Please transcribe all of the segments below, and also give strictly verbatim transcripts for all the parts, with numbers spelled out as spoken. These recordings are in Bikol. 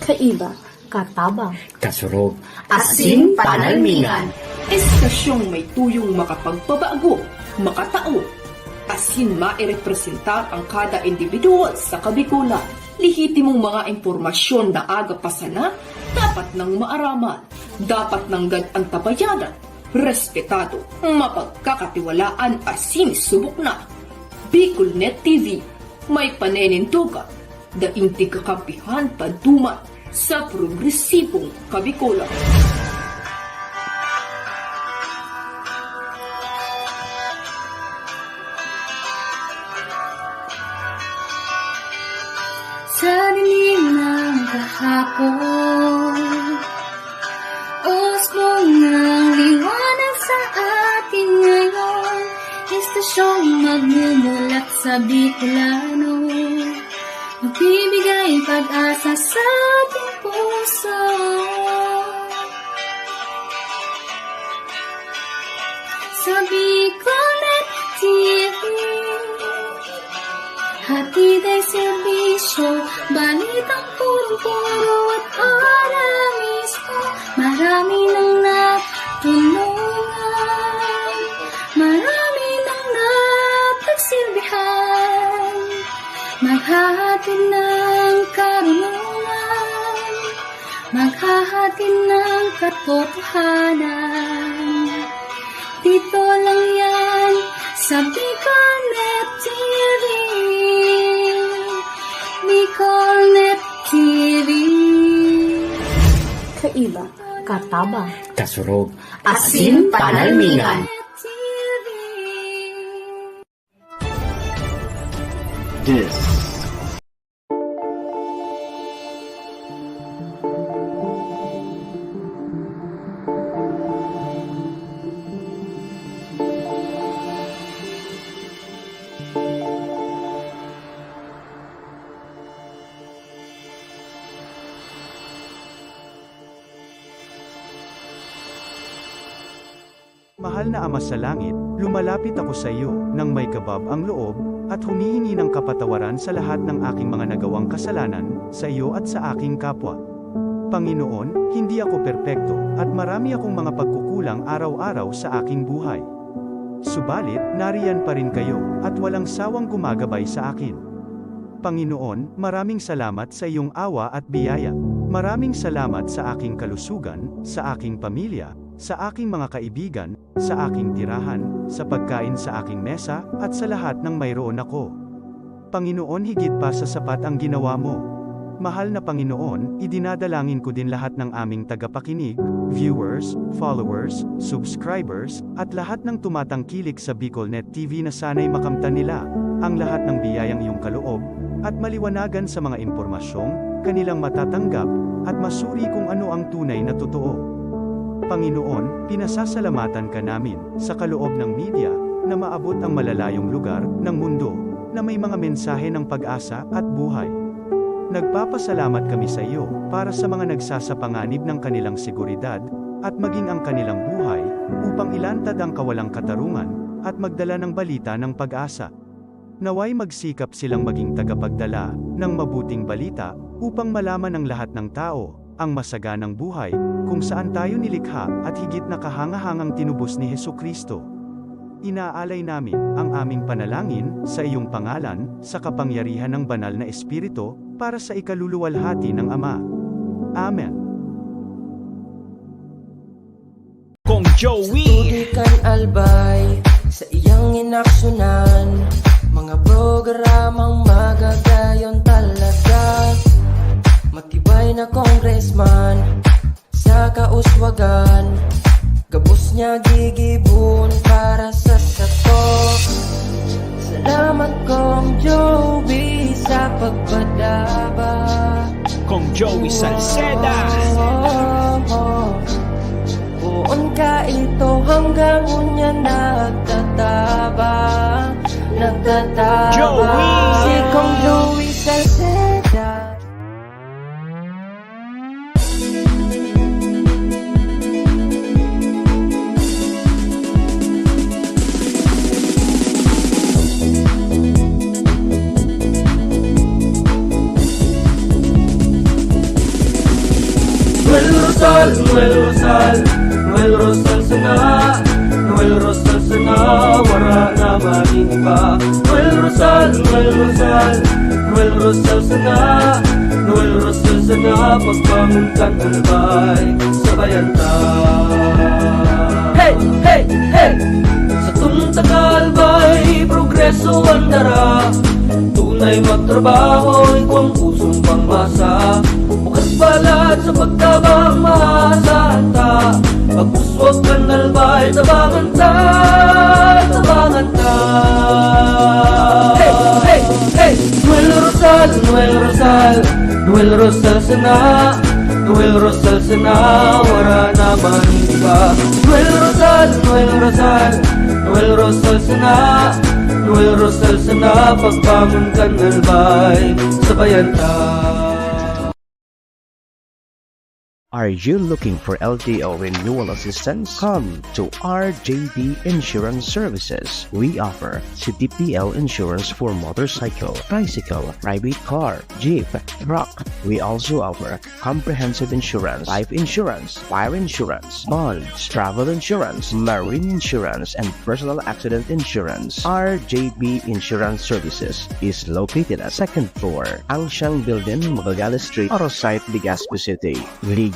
Kaiba, katabang, kasurog, asin panalmingan. Estasyong may tuyong makapagpabago, makatao, asin mairepresentar ang kada individual sa Kabikolan. Lehitimong mga impormasyon na aga pa sana, dapat nang maaraman, dapat nanggad antabayanan, respetado, mapagkakatiwalaan asin subok na. Bicol Net T V, may paninindogan, daing tigkakampihan panduman sa progresibong Kabikolan. Sa dilim ng kahapon, usbong ng liwanag sa atin ngayon, estasyong magmumulat sa Bicolano, magbibigay pag-asa sa ating puso. Sa Bicolnet T V, hatid ay serbisyo, balitang punong-puno at ora mismo. Marami nang natulungan, marami nang napagsilbihan, maghahatid ng karunungan, maghahatid ng katotohanan. Dito lang yan sa Bicolnet T V. Bicolnet T V. Kaiba, katabang, kasurog, asin panalmingan. This Mahal na Ama sa Langit, lumalapit ako sa iyo nang may kabab ang loob at humihingi ng kapatawaran sa lahat ng aking mga nagawang kasalanan sa iyo at sa aking kapwa. Panginoon, hindi ako perpekto at marami akong mga pagkukulang araw-araw sa aking buhay. Subalit, nariyan pa rin kayo at walang sawang gumagabay sa akin. Panginoon, maraming salamat sa iyong awa at biyaya. Maraming salamat sa aking kalusugan, sa aking pamilya, sa aking mga kaibigan, sa aking tirahan, sa pagkain sa aking mesa, at sa lahat ng mayroon ako. Panginoon, higit pa sa sapat ang ginawa mo. Mahal na Panginoon, idinadalangin ko din lahat ng aming tagapakinig, viewers, followers, subscribers, at lahat ng tumatangkilik sa Bicolnet T V na sana'y makamtan nila ang lahat ng biyayang iyong kaloob at maliwanagan sa mga impormasyong kanilang matatanggap at masuri kung ano ang tunay na totoo. Panginoon, pinasasalamatan ka namin sa kaloob ng media na maabot ang malalayong lugar ng mundo na may mga mensahe ng pag-asa at buhay. Nagpapasalamat kami sa iyo para sa mga nagsasapanganib ng kanilang seguridad at maging ang kanilang buhay upang ilantad ang kawalang katarungan at magdala ng balita ng pag-asa. Naway magsikap silang maging tagapagdala ng mabuting balita upang malaman ng lahat ng tao ang masaganang buhay kung saan tayo nilikha at higit na kahangahangang tinubos ni Jesu-Cristo. Inaalay namin ang aming panalangin sa iyong pangalan, sa kapangyarihan ng Banal na Espiritu, para sa ikaluluwalhati ng Ama. Amen. Kong Joey. Tubig kan albay sa iyang inaksyonan. Mga programang magagayon talaga. Matibay na congressman sa kauswagan. Gabos niya gigibon para sa sato. Salamat, Kong Joey, sa pagpadaba. Kong Joey Salceda. Poon ka ito hanggang unya nagtataba, nagtataba. Joey! Si Kong Joey Salceda. Rosal, Noel Rosal sana, Noel Rosal sana, wara na maning iba. Noel Rosal, Noel Rosal, Noel Rosal sana, Noel Rosal sana, pagbangon kan Albay, sabayan ta. Hey, hey, hey! Sa tungtang Albay, progreso ang dara. Tunay magtrabaho, ikaw ang pusong pangmasa. Bukas balat sa pagtabang, maasahan ta. Pagpuswag kan Albay, tabangan ta, tabangan ta. Hey, hey, hey! Noel Rosal, Noel Rosal, Noel Rosal sana, Noel Rosal sana, wara na man iba. Noel Rosal, Noel Rosal, Noel Rosal sana, Noel Rosal sana, pagbangon kan Albay, sabayan ta. Are you looking for L T O renewal assistance? Come to R J B Insurance Services. We offer C T P L insurance for motorcycle, tricycle, private car, jeep, truck. We also offer comprehensive insurance, life insurance, fire insurance, bonds, travel insurance, marine insurance, and personal accident insurance. R J B Insurance Services is located at second floor, Angsiang Building, Magallanes Street, Oro Site, Legazpi City.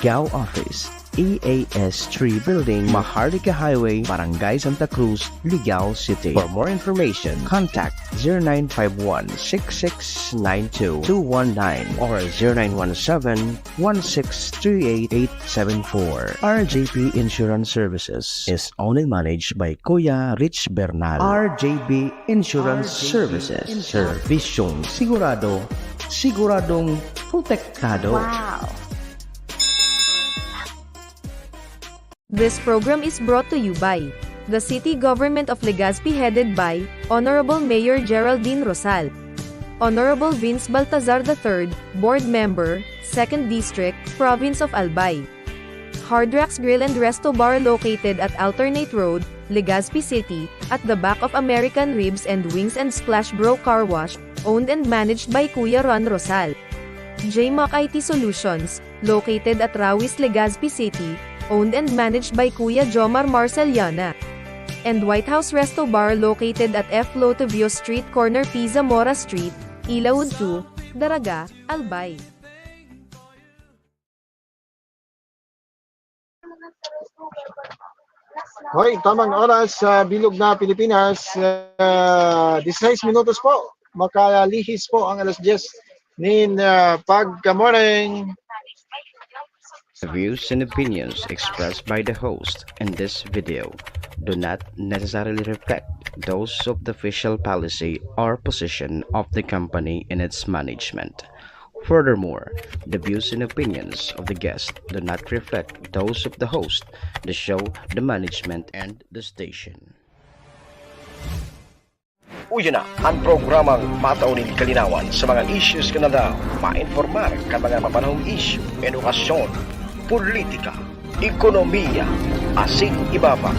Ligao Office, E A S three Building, Maharlika Highway, Barangay Santa Cruz, Ligao City. For more information, contact zero nine five one six six nine two two one nine or zero nine one seven one six three eight eight seven four. R J P Insurance Services is owned and managed by Kuya Rich Bernal. R J B Insurance Services. Serbisyong sigurado, siguradong protektado. Wow! This program is brought to you by the City Government of Legazpi, headed by Honorable Mayor Geraldine Rosal, Honorable Vince Baltazar the third, Board Member, Second District, Province of Albay. Hard Rocks Grill and Resto Bar, located at Alternate Road, Legazpi City, at the back of American Ribs and Wings and Splash Bro Car Wash, owned and managed by Kuya Ron Rosal. J Mac I T Solutions, located at Rawis, Legazpi City, owned and managed by Kuya Jomar Marceliana. And White House Resto Bar, located at F Lotovio Street, corner P Zamora Street, Ilaud two, Daraga, Albay. Hoy, tamang oras sa bilog na Pilipinas. Ah, disisais minutos po. Makalihis po ang alas dyes nin, ah, pagka-morning. The views and opinions expressed by the host in this video do not necessarily reflect those of the official policy or position of the company in its management. Furthermore, the views and opinions of the guest do not reflect those of the host, the show, the management, and the station. Uya na an programang matao nin kalinawan sa mga issues kan aldaw, mainformar kan mga mapanahong isyu, edukasyon, politika, ekonomiya, asin iba pa.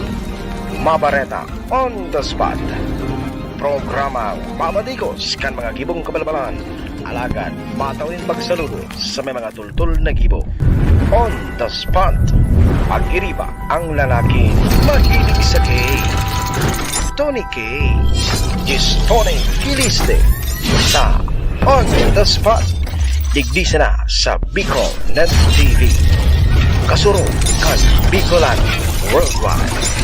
Mabareta on the spot. Programang mamadigos kan mga gibong kabalbalan, alagad matao nin pagsaludo sa may mga tultol na gibo. On the spot. Pag-iriba ang lalaking mahilig sa K. Tony K. Is Tony Kiliste sa On the Spot. Digdi sana sa Bicol Net T V. Kasurog kan Bicolano Worldwide.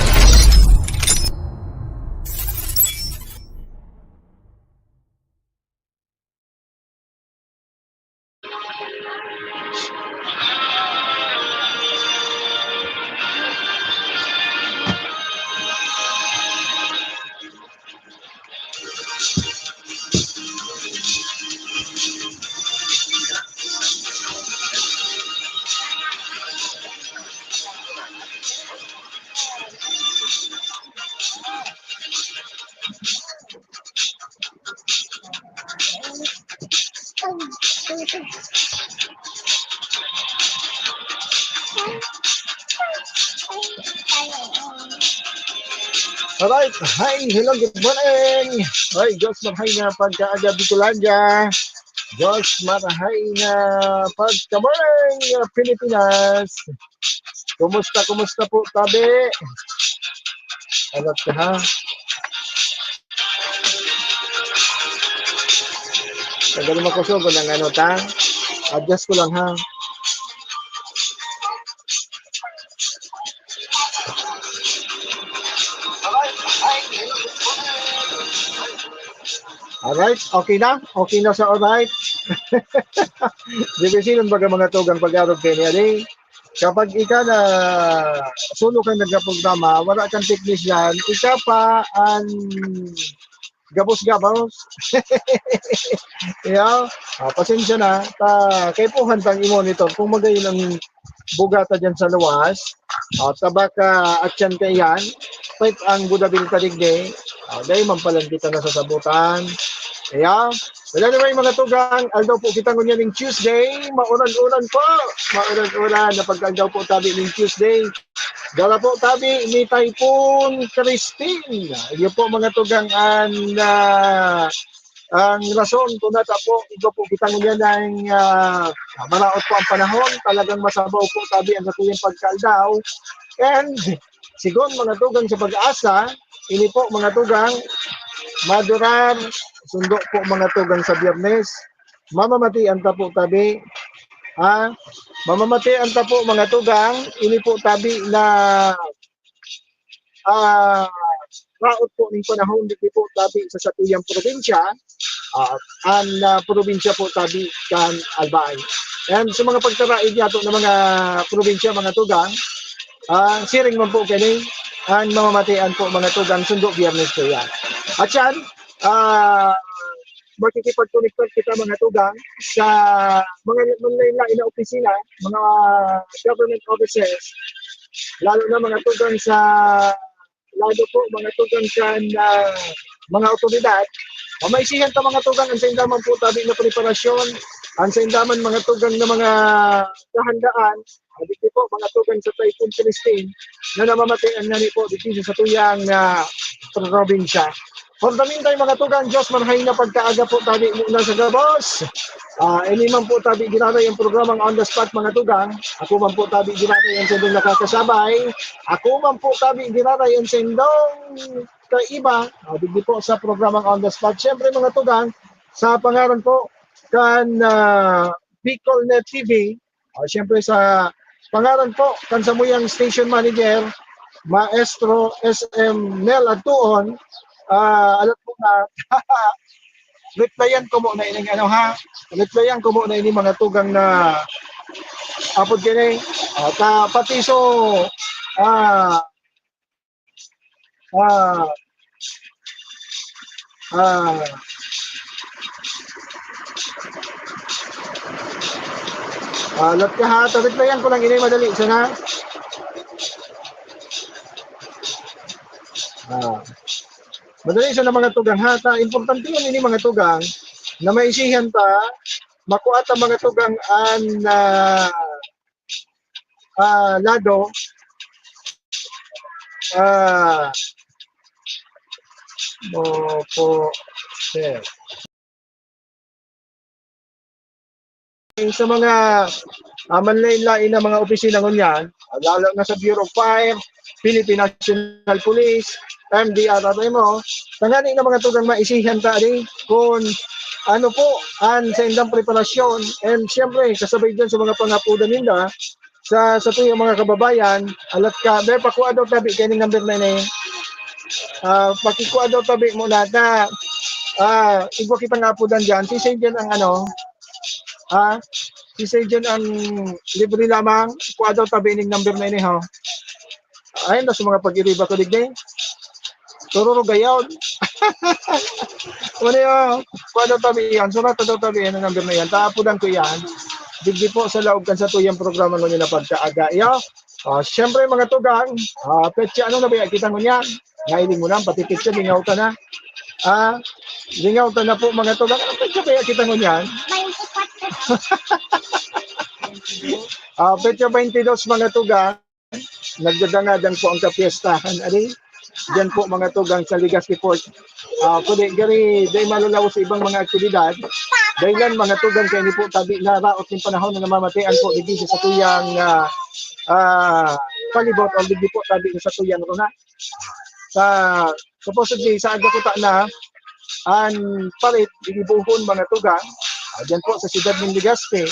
Alright. Hi, hello, good morning. Hi, Diyos, maghay na pagkaaga, Bicolandia. Diyos marahay na pagkamorning, Pilipinas. Kumusta, kumusta po, tabi? Alat ka, ha? Tagal mo kusog ng ano, ta? Adjust ko lang, ha? Alright, okay na? Okay na sa alright? Dibisilon baga mga tugang pag-arog kayo niya, di? Kapag ika na solo kang nagkaprograma, wala kang technician, ika pa ang gabos-gabos. Yeah. Ah, pasensya na. Ta, kaipuhan tang i-monitor kung magayon ang bugata dyan sa luwas. Ah, tabaka at yan kaiyan. Pait ang budabel ta digdi. Ah, dahil man palan kita nasasabutan. Yeah. Well, anyway, mga tugang, aldaw po kita ngunyan ning Tuesday. Mauran-uran po. Mauran-uran na pagka-aldaw po tabi ning Tuesday. Dala po tabi ni Typhoon Christine. Iyo po, mga tugang, an, ah, ang rason kung nata po, igo po kita ngunyan ang, ah, maraot po ang panahon. Talagang masabaw po tabi ang satuyang pagka-aldaw. And sigon, mga tugang, sa pag-asa, ini po, mga tugang, madurar, sundo po, mga tugang, sa Biyernes. Mamamatian ta po tabi. Ha? Mamamatian ta po, mga tugang, ini po tabi na, ah, raot po ning panahon, di po tabi sa satuyang probinsya, ah, an, ah, probinsya po tabi kan Albay. And sa mga pagtaraig niya na mga probinsya, mga tugang, ah, siring man po kini, ang mamamatian po, mga tugang, sundo Biyernes po yan. At yan, ah, makikipag-connect kita, mga tugang, sa mga manlain-lain na opisina, mga government offices, lalo na, mga tugang, sa lalo po, mga tugang, sa, ah, mga otoridad. Ah, maisihan ta, mga tugang, ang sainda man po tabi na preparasyon, ang sainda man, mga tugang, na mga kahandaan, ah, digdi po, mga tugang, sa Typhoon Christine na namamatian ngani po digdi sa satuyang, ah, probinsya. For the meantime, mga tugang, Diyos marahay na pagkaaga po tabi muna sa gabos. Ah, ini man po tabi giraray ang programang On the Spot, mga tugang. Ako man po tabi giraray ang sendong nakakasabay. Ako man po tabi giraray ang sendong kaiba. Ah, digdi po sa programang On the Spot. Siyempre, mga tugang, sa pangaran po kan, ah, Bicol Net T V, ah, siyempre sa pangaran po kan samuyang station manager, Maestro S M Nel Agtuon, ah, alam po na, replyan ko muna ining ano, ha, replyan ko muna ini mga tugang na apod kini, ah, ta, pati so, ah, ah, ah, ah, lat ka ha, ta, replyan ko lang ini madali sana. Ah. Madali siya na mga tugang, ha? Ta, importante yan ini mga tugang na maisihan ta, makua ta mga tugang an, ah, ah, lado. Ah, opo, sir. Sa mga, ah, manlain-lain na mga opisina ngunyan, lalo na sa Bureau of Fire, Philippine National Police, M D R R M O, tangani na mga tugang maisihan ta, di, kung ano po ang saindang preparasyon. And siyempre, kasabay dyan sa mga pangapudan ninda, sa, sa tuyang mga kababayan, alat ka, be, pakua daw tabi kaining number na ini. Ah, pakikua daw tabi muna ta. Ah, igwa kitang apudan dyan. Si Saint dyan ang ano, ah, si Saint dyan ang libre lamang. Kua daw tabi ning number na ini, ha. Ayun daw sa mga pag-iriba ko digdi. Tururo gayon. Wala yun. Kua daw tabi yan. Surata daw tabi yan ang number na yan. Taapudan ko yan. Digdi po sa laog kan sa tuyang programa ngunyan na pagkaaga. Iyo. Ah, siyempre, mga tugang, ah, petsa, ano na ba yan? Kita mo niyan? Nailing mo lang, pati petsa, lingaw ka na. Ah, lingaw ka na po, mga tugang. Ano petsa kaya kita mo niyan? Twenty-four. Ah, petsa twenty-two, mga tugang. Nagdadangadang po ang kapiestahan. Ari, diyan po, mga tugang, sa Legazpi Port. Ah, pwede, gari, di malalaw sa ibang mga aktibidad. Dahilan, mga tugang, kaini po tabi na raot nin panahon na namamatian po digdi sa satuyang, ah, ah, palibot o digdi po tabi sa satuyang runa. Sa, supposedly, sa aga kuta na, an parit, gigibohon, mga tugang, ah, dyan po sa siyudad nin Legazpi.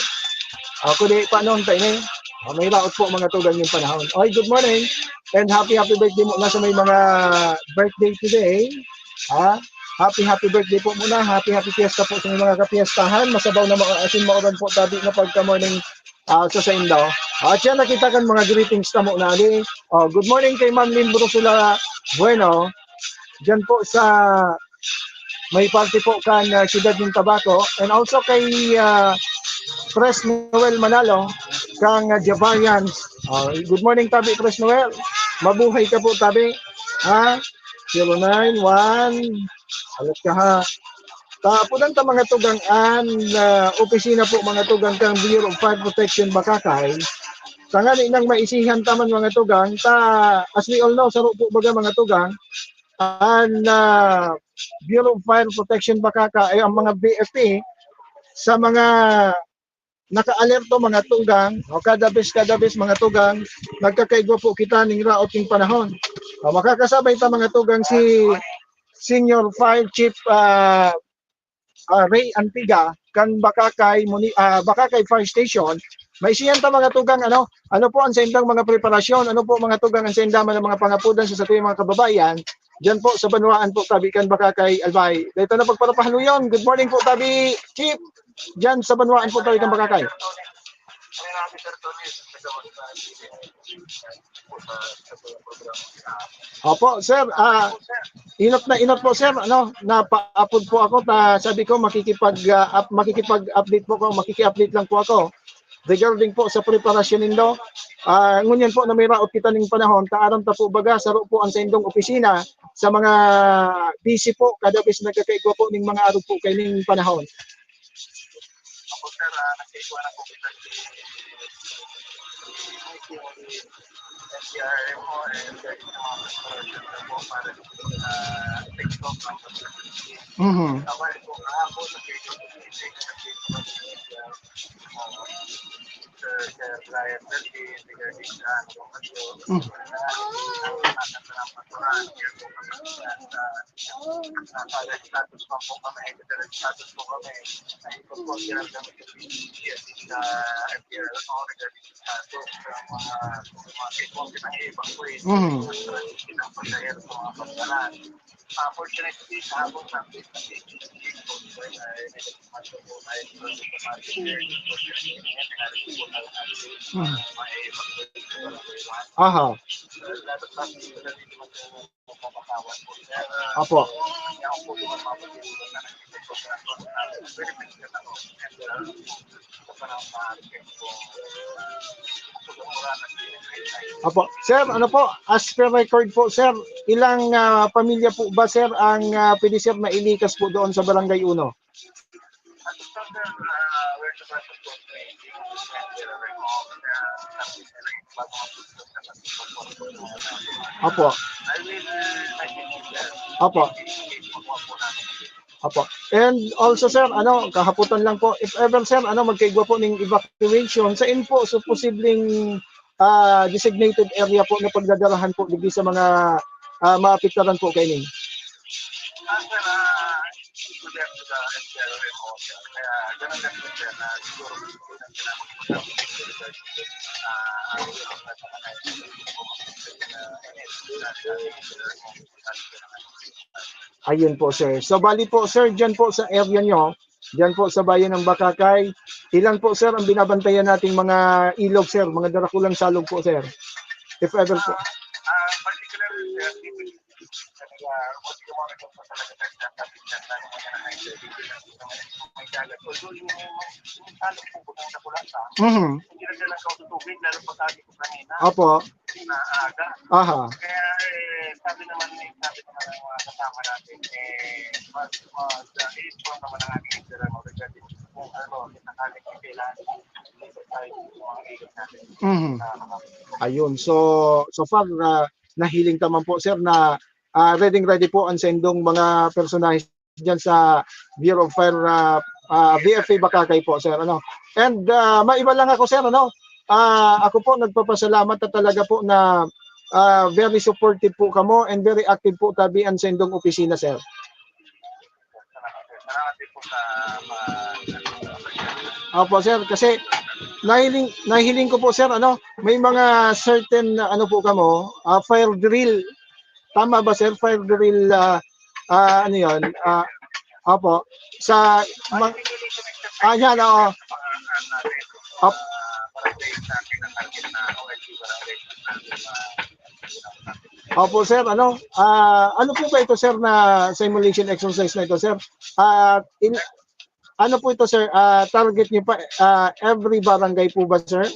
Ah, kundi, paano ang tayo, ah, may raot po, mga tugang, yung panahon. Oy, good morning and happy, happy birthday muna sa may mga birthday today. Ha? Happy, happy birthday po muna. Happy, happy fiesta po sa may mga kapiestahan. Masabaw na maasin, mauran po tabi na pagka-morning, ah, sa saindo. At yan, nakita kan mga greetings na muna. Di, oh, good morning kay Ma'am Lynn Brusula Bueno. Diyan po sa may parte po kan, ah, siyudad ng Tabaco. And also kay, ah, Pres Noel Manalo, kang, ah, Javarian. Ah, good morning, tabi, Pres Noel. Mabuhay ka po, tabi. Ha? Zero nine one. Alat ka, ha? Tapunan ta, mga tugang, an, ah, opisina po, mga tugang, kang Bureau of Fire Protection Bakakay. Tangani nang maisihan ta man, mga tugang, ta, as we all know, saro po baga, mga tugang, an, ah, Bureau of Fire Protection Bakakay, ang mga B F P, sa mga naka-alerto, mga tugang, o kada bes, kada bes, mga tugang, nagkakaigwa po kita ning raot ning panahon. O, makakasabay ta, mga tugang, si Senior Fire Chief, ah, ah, Ray Antiga, kan Bakakay Muni-, ah, Bakakay Fire Station. Maisihan ta, mga tugang, ano, ano po ang saindang mga preparasyon, ano po, mga tugang, ang saindang mga pangapudan sa satuyang mga kababayan, diyan po sa banwaan po, tabi kan Bakakay, Albay. Dito na pagparapahaluyon. Good morning po, tabi, Chief. Diyan sa banwaan po, tabi kan Bakakay. Opo, sir. Ah, inot na inot po, sir. Ano, napaapod po ako. Ta, sabi ko, makikipag, ah, up-, makikipag-update po ako. Makiki-update lang po ako regarding po sa preparasyon nindo. Ah, ngunyan po na may raot kita ning panahon, ta aram ta po baga, saro po ang saindong opisina sa mga busy po, kada bes nagkakaigwa po ning mga arog po kaining panahon. Ako, sir, ah, nagkaigwa na po kita si, si N D R M O and sa mga preparasyon na po para sa, ah, TikTok ng Mhm. Ako, eh, po, kahapon, nagkaigwa po kita si, ah, Sir, Sir Brian Bertin, regarding sa, ano, Mm. Nasa status pa po kami, nasa status po kami. Ay, ito po, sila kami sa F D R O regarding sa status ng mga, mga case po, pinag-evacuate. Mhm. Ang transit ng pasahero sa mga pagkalan. Unfortunately, sa hapon sa update na case, Mhm. Aha. Apo. Apo. Sir, ano po, as per record po, sir, ilang, ah, pamilya po ba, sir, ang, ah, pwede, sir, nailikas po doon sa Barangay Uno? Apo. Apo. Apo. And also, sir, ano, kahapotan lang po, if ever, sir, ano, magkaigwa po ning evacuation, sain po so posibleng, ah, designated area po na pagdadarahan po digdi sa mga, ah, maapektaran po kaini? Ah, sir, ah, Ayun po, sir. So, bali po, sir, dyan po sa area nyo, dyan po sa bayan ng Bakakay, ilan po, sir, ang binabantayan nating mga ilog, sir, mga darakulang salog po, sir? If ever po. Ah, ah, particular, sir, Mhm. Opo. Aha. Kaya, eh, sabi naman ni, sabi naman ng mga kasama natin, eh, mag, mag, uh, i-inform naman ang ating leader, ano, regarding kung ano, kung sakaling kailangan exercise yung mga ilog natin. Mhm. Ayun. So, so far, ah, nahiling ta man po, sir, na, ah, ready, ready po ang sendong mga personahe dyan sa Bureau of Fire, ah, ah, V F A Bakakay po, sir, ano. And, ah, maiba lang ako, sir, ano. Ah, ako po nagpapasalamat na talaga po na, ah, very supportive po kamo and very active po tabi an saindong opisina, sir. Salamat din po sa mga Opo, sir, kasi nahiling nahiling ko po, sir, ano, may mga certain na ano po kamo, ah, fire drill. Tama ba, sir? Fire drill, ah, ah, ano 'yon? Ah, opo. Sa ma- ah, yan, oo. Op- Opo, sir, ano, ah, ano po ba ito, sir, na simulation exercise na ito, sir? Ah, in, ano po ito, sir? Ah, target niyo pa, ah, every barangay po ba, sir?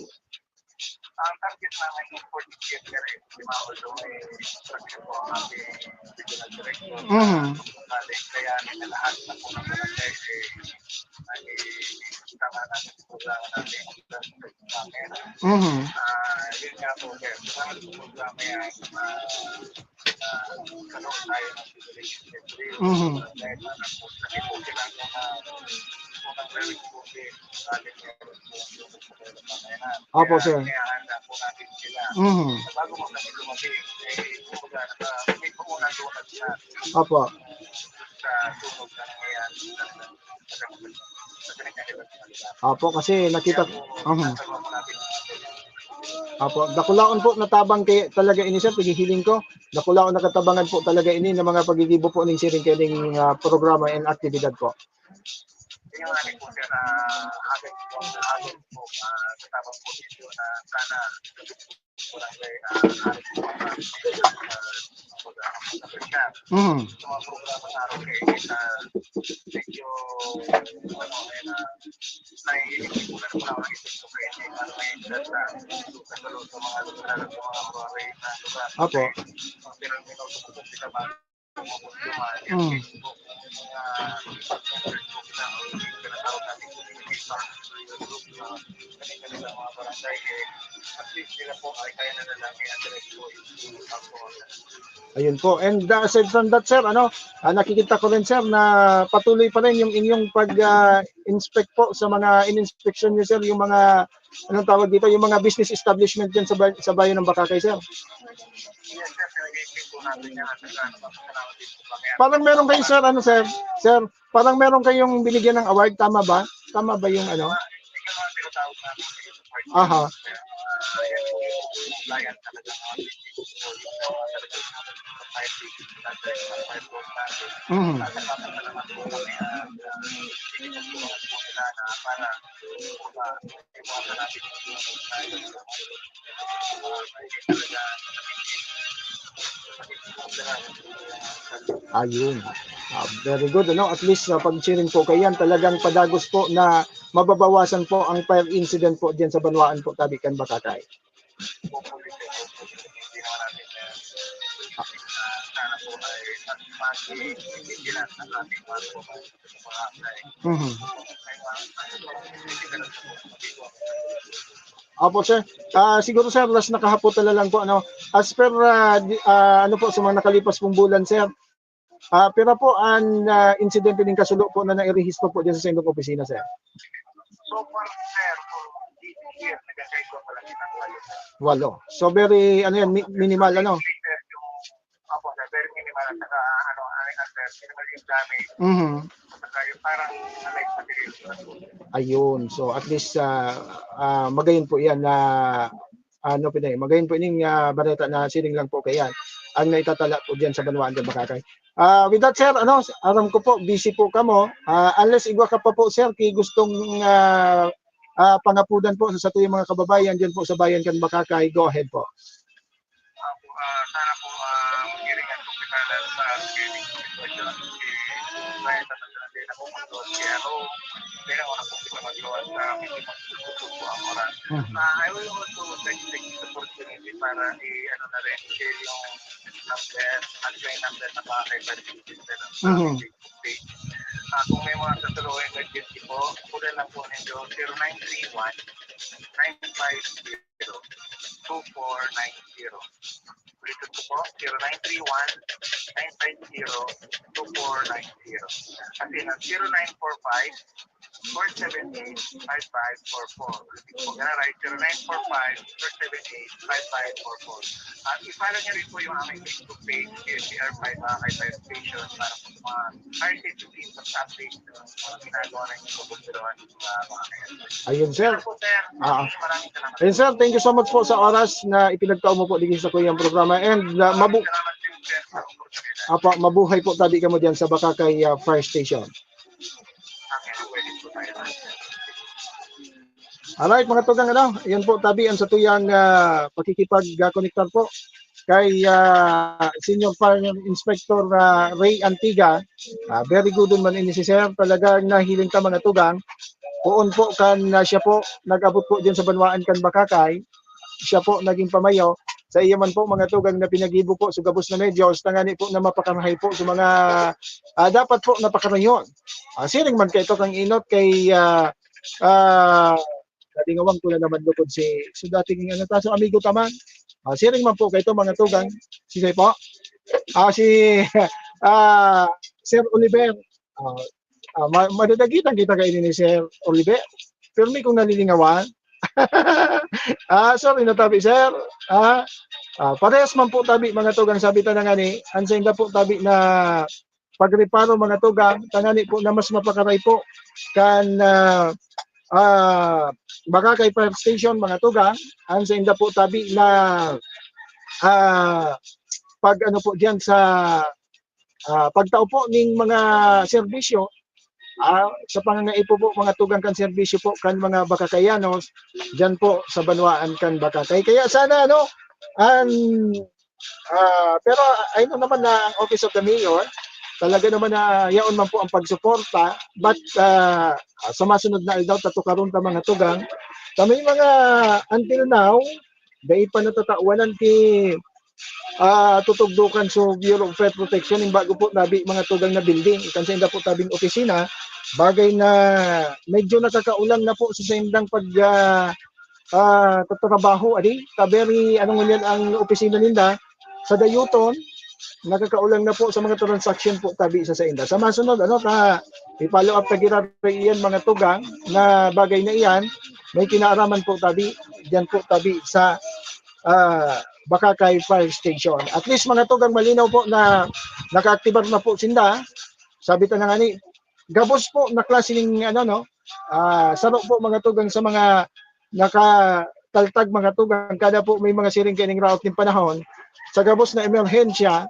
Ang target namin yung forty-fifth year anniversary, although may instruction po ang ating regional director. Mhm. Bale, kaya na lahat na po ng barangay, eh, nag-i-, tama natin sa programa natin. Mhm. Ah, yun nga po, sir. Salamat po sa programa yan. Ah, ah, ano tayo ng relationship. Mhm. Dahil parang po, kasi po, kailangan ko na, po ng very good, eh. Galing meron po yung Opo, sir. Kaya handa po natin sila. Mhm. Bago man kami dumating, eh, kumbaga, naka-, may paunang lunas na Opo. sa sunog na nangyayari sa, sa, sa pinagkakaiba ng lugar. Opo, kasi nakita Kaya po, Mhm. nasa loob natin. Opo, dakulaon po na tabang kay talaga ini, sir, paghihiling ko. Dakulaon na katabangan po talaga ini ng mga paggigibo po ning siring kaining, ah, programa and aktibidad po. Yun nga rin po, sir, ah, agad po, agad po, ah, sa tabang po ninyo na sana barangay, ah, harap po ang, ah, kumbaga, ang mga Mhm. sa mga programa sa araw kay, ah, medyo, ano, eh, na, naiinis po na naman ako ng isip ko kay, eh, ano, eh, sa, sa, sa mga lugar, sa mga barangay na lugar. Opo. Ang pinag-, sa mga Mm. Ayun po. And, uh, aside from that, sir, ano, ah, nakikita ko rin, sir, na patuloy pa rin yung inyong pag, ah, inspect po sa mga in-inspection niyo, sir, yung mga, anong tawag dito, yung mga business establishment dyan sa bay-, sa bayan ng Bakakay, sir. Yes, sir. Pinag-iisip po natin yan at saka, ano, pasasalamat din po kami. Parang meron kayo, sir, ano, sir? Sir, parang meron kayong binigyan ng award, tama ba? Tama ba yung ano? Ito nga, tinatawag namin yung award. Aha. Ah, yan po yung compliance talaga, mga business po, yung mga talagang five digits, five digits, five digits. Mhm. At nagpapasalamat po kami, ah, sa sila na para, ah, Ayun. Ah, very good, ano? At least, ah, pag-cheering po kayo yan, talagang padagos po na mababawasan po ang fire incident po diyan sa banwaan po, tabi kan Bakakay. Mhm. Opo, sir. Ah, siguro, sir, last na kahapon na lang po, ano. As per, ah, di, ah, ano po, sa mga nakalipas pong bulan, sir, ah, pira po an, ah, insidente nin kasulo po na nairehistro po diyan sa saindong opisina, sir? So far, sir, for this year, nagkakaigwa pa lang yun ang walo, sir. Walo. So, very, ano yan, mi-, minimal, ano? Sir, yung, opo, sir, very minimal at saka, ano, ano yan, sir, minimal yung damage. Mhm. At saka yung parang alay material, sir. Ayun. So, at least, ah, ah, magayon po yan na, ano, Pinay, magayon po ining, ah, bareta na siring lang po kaiyan ang naitatala po diyan sa banwaan kan Bakakay. Ah, with that, sir, ano, aram ko po, busy po kamo. Ah, unless igwa ka pa po, sir, ki gustong, ah, ah, pangapudan po sa satuyang mga kababayan diyan po sa bayan kan Bakakay, go ahead po. Ah, sana po, ah, magiringan po kita na sa screening situation. Kasi may tatanggalan din ako kung doon. Kaya ako, kaya ako na po kita magawa sa amin yung magsusuko po ang oras. Mhm. Ah, I will also take this opportunity para i-, ano na rin, share yung number, hotline number na mga kaibigan. Mhm. Ah, kung may mga sasalo o emergency po, kunin lang po ninyo, zero nine three one, nine five zero, two four nine zero. Ulitin ko po, zero nine three one, nine five zero, two four nine zero. At yun ang zero nine four five, four seven eight, five five four four. Ulitin ko po, ganun, right? Zero nine four five, four seven eight, five five four four. At i-follow niyo rin po yung aming Facebook page, P N P R five, Barangay Fire Station, para po sa mga fire safety tips at updates sa mga ginagawa ng inyong kabunduruhan sa mga kaya. Ayun, sir. Sir po, sir. Ah. Maraming salamat. Ayun, sir, thank you so much po sa oras na ipinagtao mo po digdi sa kuyang programa. And uh, mabu Salamat din, sir, sa oportunidad. apa, mabuhay po tabi kamo diyan sa Bakakay uh, Fire Station. Okay, pwede po tayo. Alright, mga tugang, ano, yun po tabi ang satuyang uh, pakikipag-connectar po kay uh, Senior Fire Inspector uh, Ray Antiga. Uh, very good man ini si Sir. Talagang nahiling ta, mga tugang. Poon po kan uh, siya po nag-abot po diyan sa banwaan kan Bakakay. Siya po naging pamayo. Sa iya man po, mga tugang, na pinagibo po sa gabos na medios, tangani po na mapakarahay po sa mga ah, dapat po napakarayhon. Ah, siring man kay ito kang inot kay ah, ah, kalingawang ko na naman lukod si, si dating ano ta, so amigo ta man. Ah, siring man po kay ito, mga tugang, si Sir po. Ah, si ah, Sir Oliver. Ah, ah, ma- madadagitan kita kay ni Sir Oliver. Pirmi kong nalilingawan. Ah, sorry na tabi, sir. Ah, ah, parehas man po tabi, mga tugang, sabi ta na nga ni, ang sainda po tabi na pagreparo, mga tugang, tangani po na mas mapakaray po kan ah, ah, Bakakay Fire Station, mga tugang, ang sainda po tabi na ah, pag ano po diyan sa ah, pagtao po ning mga serbisyo, ah, sa pangangaipo po, mga tugang kan serbisyo po kan mga Bakakayanos diyan po sa banwaan kan Bakakay. Kaya sana, ano, ang ah, pero I know naman na ang Office of the Mayor, talaga naman na yaon man po ang pagsuporta, but ah, sa masunod na aldaw, tatukaron ta, mga tugang, ta may mga, until now, dai pa natatawanan ki ah, tutugdokan sa Bureau of Fire Protection, yung bago po nabi, mga tugang, na building. Ikan sa inda po tabing opisina, bagay na medyo nakakaulang na po sa saindang pag ah, ah, tatrabaho, adi, ta very, ano ngunyan ang opisina ninda, sa dayuton, nakakaulang na po sa mga transaction po tabi sa sainda. Sa masunod, ano, ta i-follow up ta giraray iyan, mga tugang, na bagay na iyan, may kinaaraman po tabi, diyan po tabi sa ah, Bakakay Fire Station. At least, mga tugang, malinaw po na nakaaktibar na po sinda. Sabi ta na nga ni, gabos po na klase ning, ano, no? Ah, saro po, mga tugang, sa mga nakataltag, mga tugang, kada po may mga siring kaining raot ning panahon. Sa gabos na emerhensya,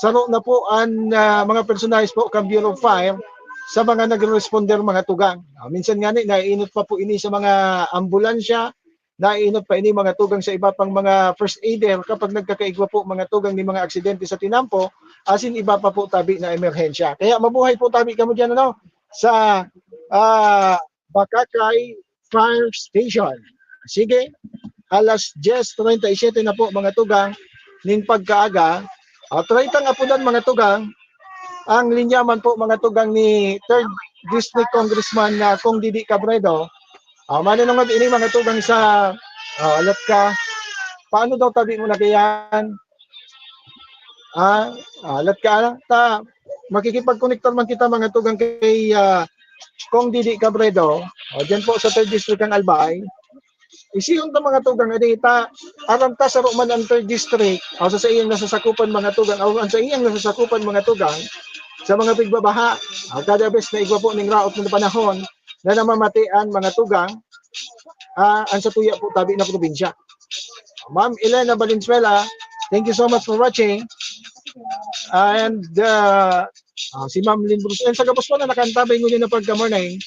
saro na po ang ah, mga personahes po kan Bureau of Fire sa mga nagre-responder, mga tugang. Ah, minsan nga ni, naiinot pa po ini sa mga ambulansya, naiinot pa ini, mga tugang, sa iba pang mga first aider kapag nagkakaigwa po, mga tugang, ni mga aksidente sa tinampo, asin iba pa po tabi na emerhensya. Kaya mabuhay po tabi kamo diyan, ano, sa ah, Bakakay Fire Station. Sige, alas diyes treinta y siete na po, mga tugang, nin pagkaaga. At raytang apudan, mga tugang, ang linyaman po, mga tugang, ni Third District Congressman na Kong Didi Cabredo. Ah, manunungod ini, mga tugang, sa ah, alat ka. Paano daw tabi mo na kaiyan? Ah, ah, alat ka, ano? Ta, makikipag-connectar man kita, mga tugang, kay ah, Kong Didi Cabredo. O, diyan po sa Third District kan Albay. Isihon ta, mga tugang, adi ta, aram ta saro man ang Third District, o sa, sa iyang nasasakupan, mga tugang, o ang sa iyang nasasakupan, mga tugang, sa mga pigbabaha, ah, kada bes na igwa po ning raot na panahon na namamati ang mga tugang, ah, ang satuya po tabi na probinsya. Ma'am Elena Valenzuela, thank you so much for watching. And uh, ah, si Ma'am Lynn Bruce, and sa gabos po na nakaantabay ngunyan na pagka-morning,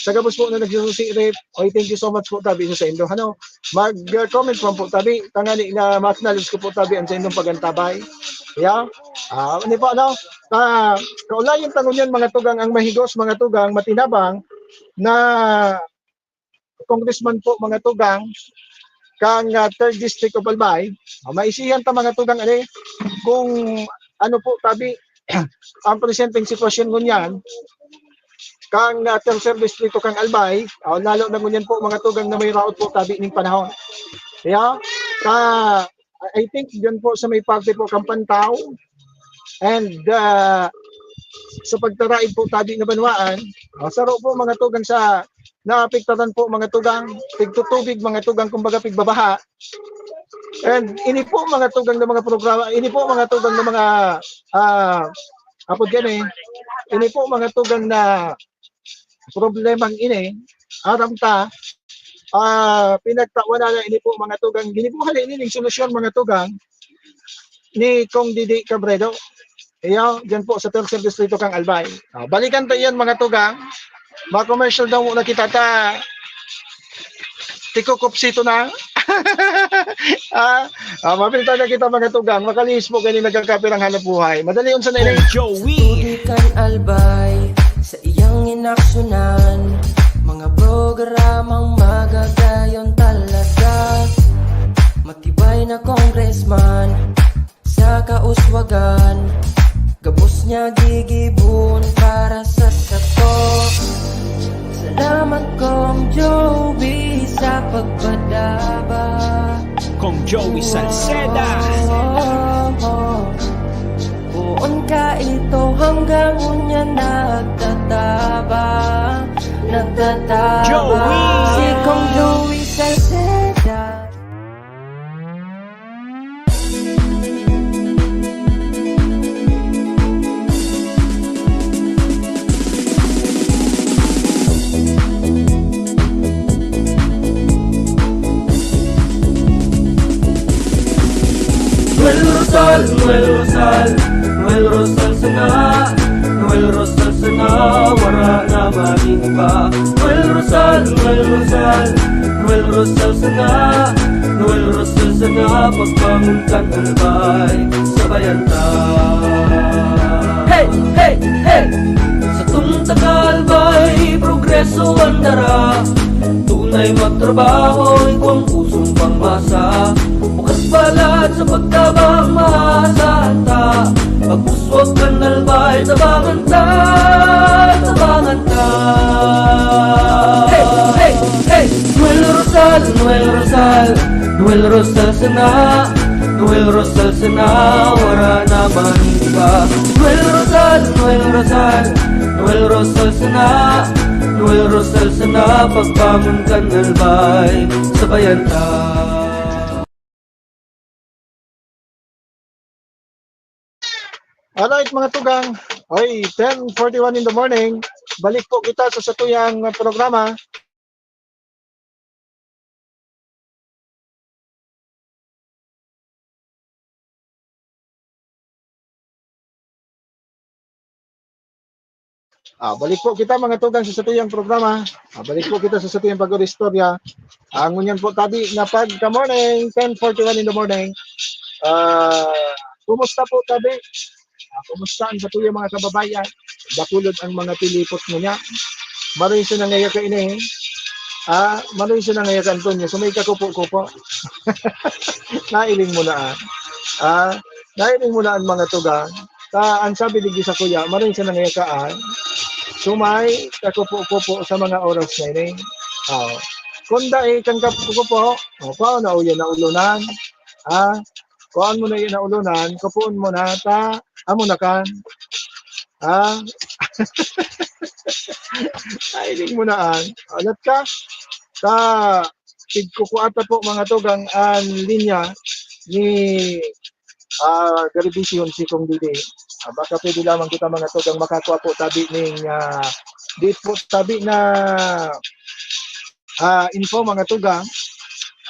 sa gabos po na nagsususirit, oy, thank you so much po tabi sa saindo. Ano, mag-comment man po tabi, tangani na ma-acknowledge ko po tabi ang saindong pag-antabay. Yeah? Ah, ano po, ano? Ah, kaulayan ta ngunyan, mga tugang, ang mahigos, mga tugang, matinabang na congressman po, mga tugang, kang ah, Third District of Albay. Ah, maisihan ta, mga tugang, ani, kung ano po tabi ang presenteng sitwasyon ngunyan kang ah, Tercer Distrito kang Albay, ah, lalo na ngunyan po, mga tugang, na may raot po tabi ning panahon. Kaya, ka, I, I think diyan po sa may parte po kan Pantao. And, ah, sa pagtaraid po tabi na banwaan, ah, saro po mga tugang sa naapektaran po mga tugang, tigtutubig mga tugang, kumbaga pigbabaha. And ini po mga tugang na mga programa, ini po mga tugang na mga, ah, apod gani, ini po mga tugang na problemang ini, aram ta, ah, pinagtawan na ini po mga tugang, ginibuhan na ini ning solusyon mga tugang ni Kong Didi Cabredo. Iyo, diyan po sa Tercer Distrito kang Albay. Ah, balikan ta iyan mga tugang. Ma-commercial daw muna kita ta. Tikukupsito na. Ah, ah, mapilta na kita mga tugang. Makalihis po gani nagkakapirang hanap buhay. Madali unsa na ini. Joey. Tuloy kan Albay sa iyang inaksyonan. Mga programang magagayon talaga. Matibay na congressman sa kauswagan. Gabos niya gigibon para sa sato. Salamat Kong Joey sa pagpadaba. Kong Joey Salceda. Poon ka ito hanggang unya nagtataba, nagtataba. Joey! Si Kong Joey Salceda. Noel Rosal, Noel Rosal, Noel Rosal sana, Noel Rosal sana, wara na man iba. Noel Rosal, Noel Rosal, Noel Rosal sana, Noel Rosal sana, pagbangon kan Albay, sabayan ta. Hey, hey, hey! Satong taga Albay, progreso an dara. Tunay magtrabaho, igwang pusong pangmasa. Bukas balat sa pagtabang, maasahan ta. Pag-uswag kan Albay, tabangan ta, tabangan ta. Hey, hey, hey! Noel Rosal, Noel Rosal, Noel Rosal sana. Noel Rosal sana, wara na man iba. Noel Rosal, Noel Rosal, Noel Rosal sana. Noel Rosal sana, pagbangon kan Albay, sabayan ta. Alright, mga tugang. Oy, ten forty-one in the morning. Balik po kita sa satuyang programa. Ah, balik po kita, mga tugang, sa satuyang programa. Ah, balik po kita sa satuyang pag-istorya. Ah, ngunyan po tabi na pagka-morning, ten forty-one in the morning. Ah, kumusta po tabi? Ah, kumusta ang satuyang mga kababayan? Dakulod ang mga pilipot ngunyan. Maroy siya nangayaka ini. Ah, maroy siya nangayaka, Antonio. So, may kakupo-kupo. Nailing mo na, ah. Ah, nailing mo na ang mga tugang. Ta, ang sabi digdi sa kuya, maroy siya nangayakaan. So, may kakupo-kupo sa mga oras na ini. Oh. Kung dai kang kakupo-kupo, oh, kuha na uyan na ulunan. Ah, kuhaan mo na yan na ulunan, kupuon mo na, ta, amo na kan. Ah, ay, di mo na an. Alat ka? Ta, tigkukuha ta po, mga tugang, an linya ni, ah, Garibisyon si Kong Didi. Ah, baka pwede lamang kita, mga tugang, makakua po tabi ning, ah, di po tabi na, ah, info, mga tugang.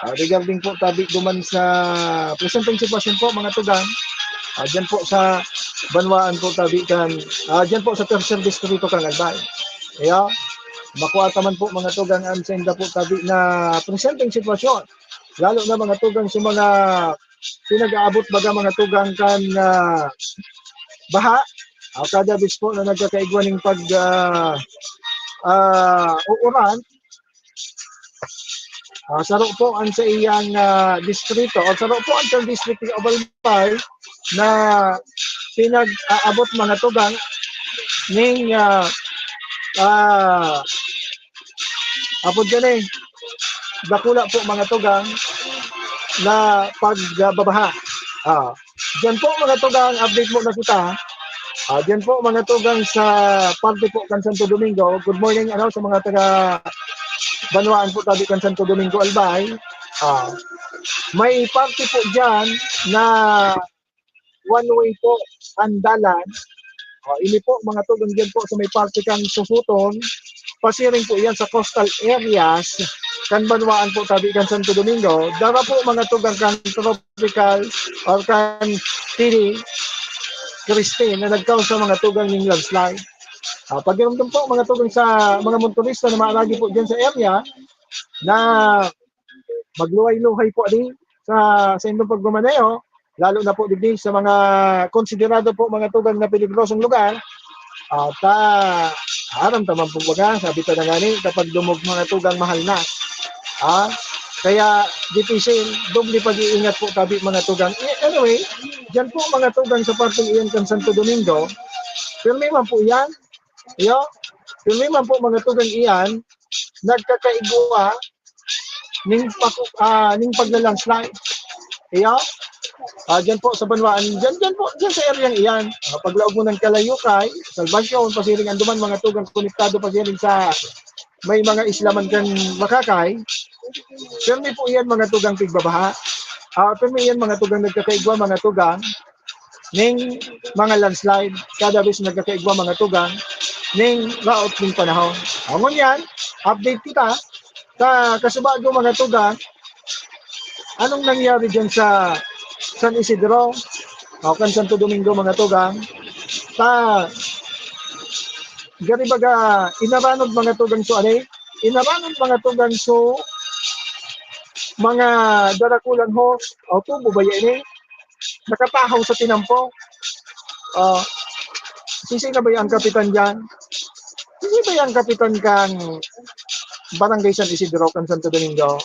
Ah, regarding po tabi duman sa presenteng sitwasyon po, mga tugang. Ah, diyan po sa banwaan po tabi kan, ah, diyan po sa Tercer Distrito kan Albay. Kaya, makua ta man po, mga tugang, an sainda po tabi na presenteng sitwasyon. Lalo na, mga tugang, sa mga pinag-aabot, baga, mga tugang, kan, ah, baha. Ah, kada bis po na nagkakaigwa ning pag, ah, ah, uuran, ah, saro po an sa iyang, ah, distrito, o saro po an sa distrito of Albay na pinag-aabot, mga tugang, ning, ah, ah, apod gani, dakula po, mga tugang, na pagbabaha. Ah, diyan po, mga tugang, update po na kita. Ah, diyan po, mga tugang, sa parte po kan Santo Domingo. Good morning, ano, sa mga taga Banwaan po tabi kan Santo Domingo, Albay. Ah, may parte po diyan na one way po ang dalan. Ah, ini po, mga tugang, diyan po sa may parte kan Susuton. Pasiring po yan sa coastal areas kan Banwaan po tabi kan Santo Domingo. Dara po, mga tugang, kan tropical or kan Tini Christine na nagkaon sa mga tugang ning landslide. Ah, pakiramdam po, mga tugang, sa mga motorista na maaragi po diyan sa area na magluhay-luhay po din sa, sa indong pagmamaneho, lalo na po digdi sa mga konsiderado po, mga tugang, na peligrosong lugar. At, ah, aram taman po baga, sabi ta na nga ni, kapag dumog, mga tugang, mahal na. Ah, kaya dipisil, doble pag-iingat po tabi, mga tugang. Eh, anyway, diyan po, mga tugang, sa parteng iyan kan Santo Domingo, pirmi man po iyan. Iyo, pirmi man po, mga tugang, iyan, nagkakaigwa ning paku-, ah, ning pagla-landslide. Iyo, ah, diyan po sa Banwaan, diyan, diyan po, diyan sa area iyan. Ah, paglaog mo ng Kalayukay, Salvacion, pasiring anduman, mga tugang, konektado pasiring sa may mga isla man kan Makakay. Pirmi po iyan, mga tugang, pigbabaha. Ah, pirmi iyan, mga tugang, nagkakaigwa, mga tugang, ning mga landslide. Kada bes nagkakaigwa, mga tugang, ning raot ning panahon. Ngunyan, update kita sa kasubago, mga tugang. Anong nangyari diyan sa San Isidro? O, kan Santo Domingo, mga tugang. Ta, gari baga, inaranod, mga tugang, so, ano eh? Inaranod, mga tugang, so, mga darakulang hose. O, tubo ba yan eh? Nakatahaw sa tinampo. Ah, sisay na ba yung kapitan dyan? Sisay ba yung kapitan kan Barangay San Isidro, kan Santo Domingo?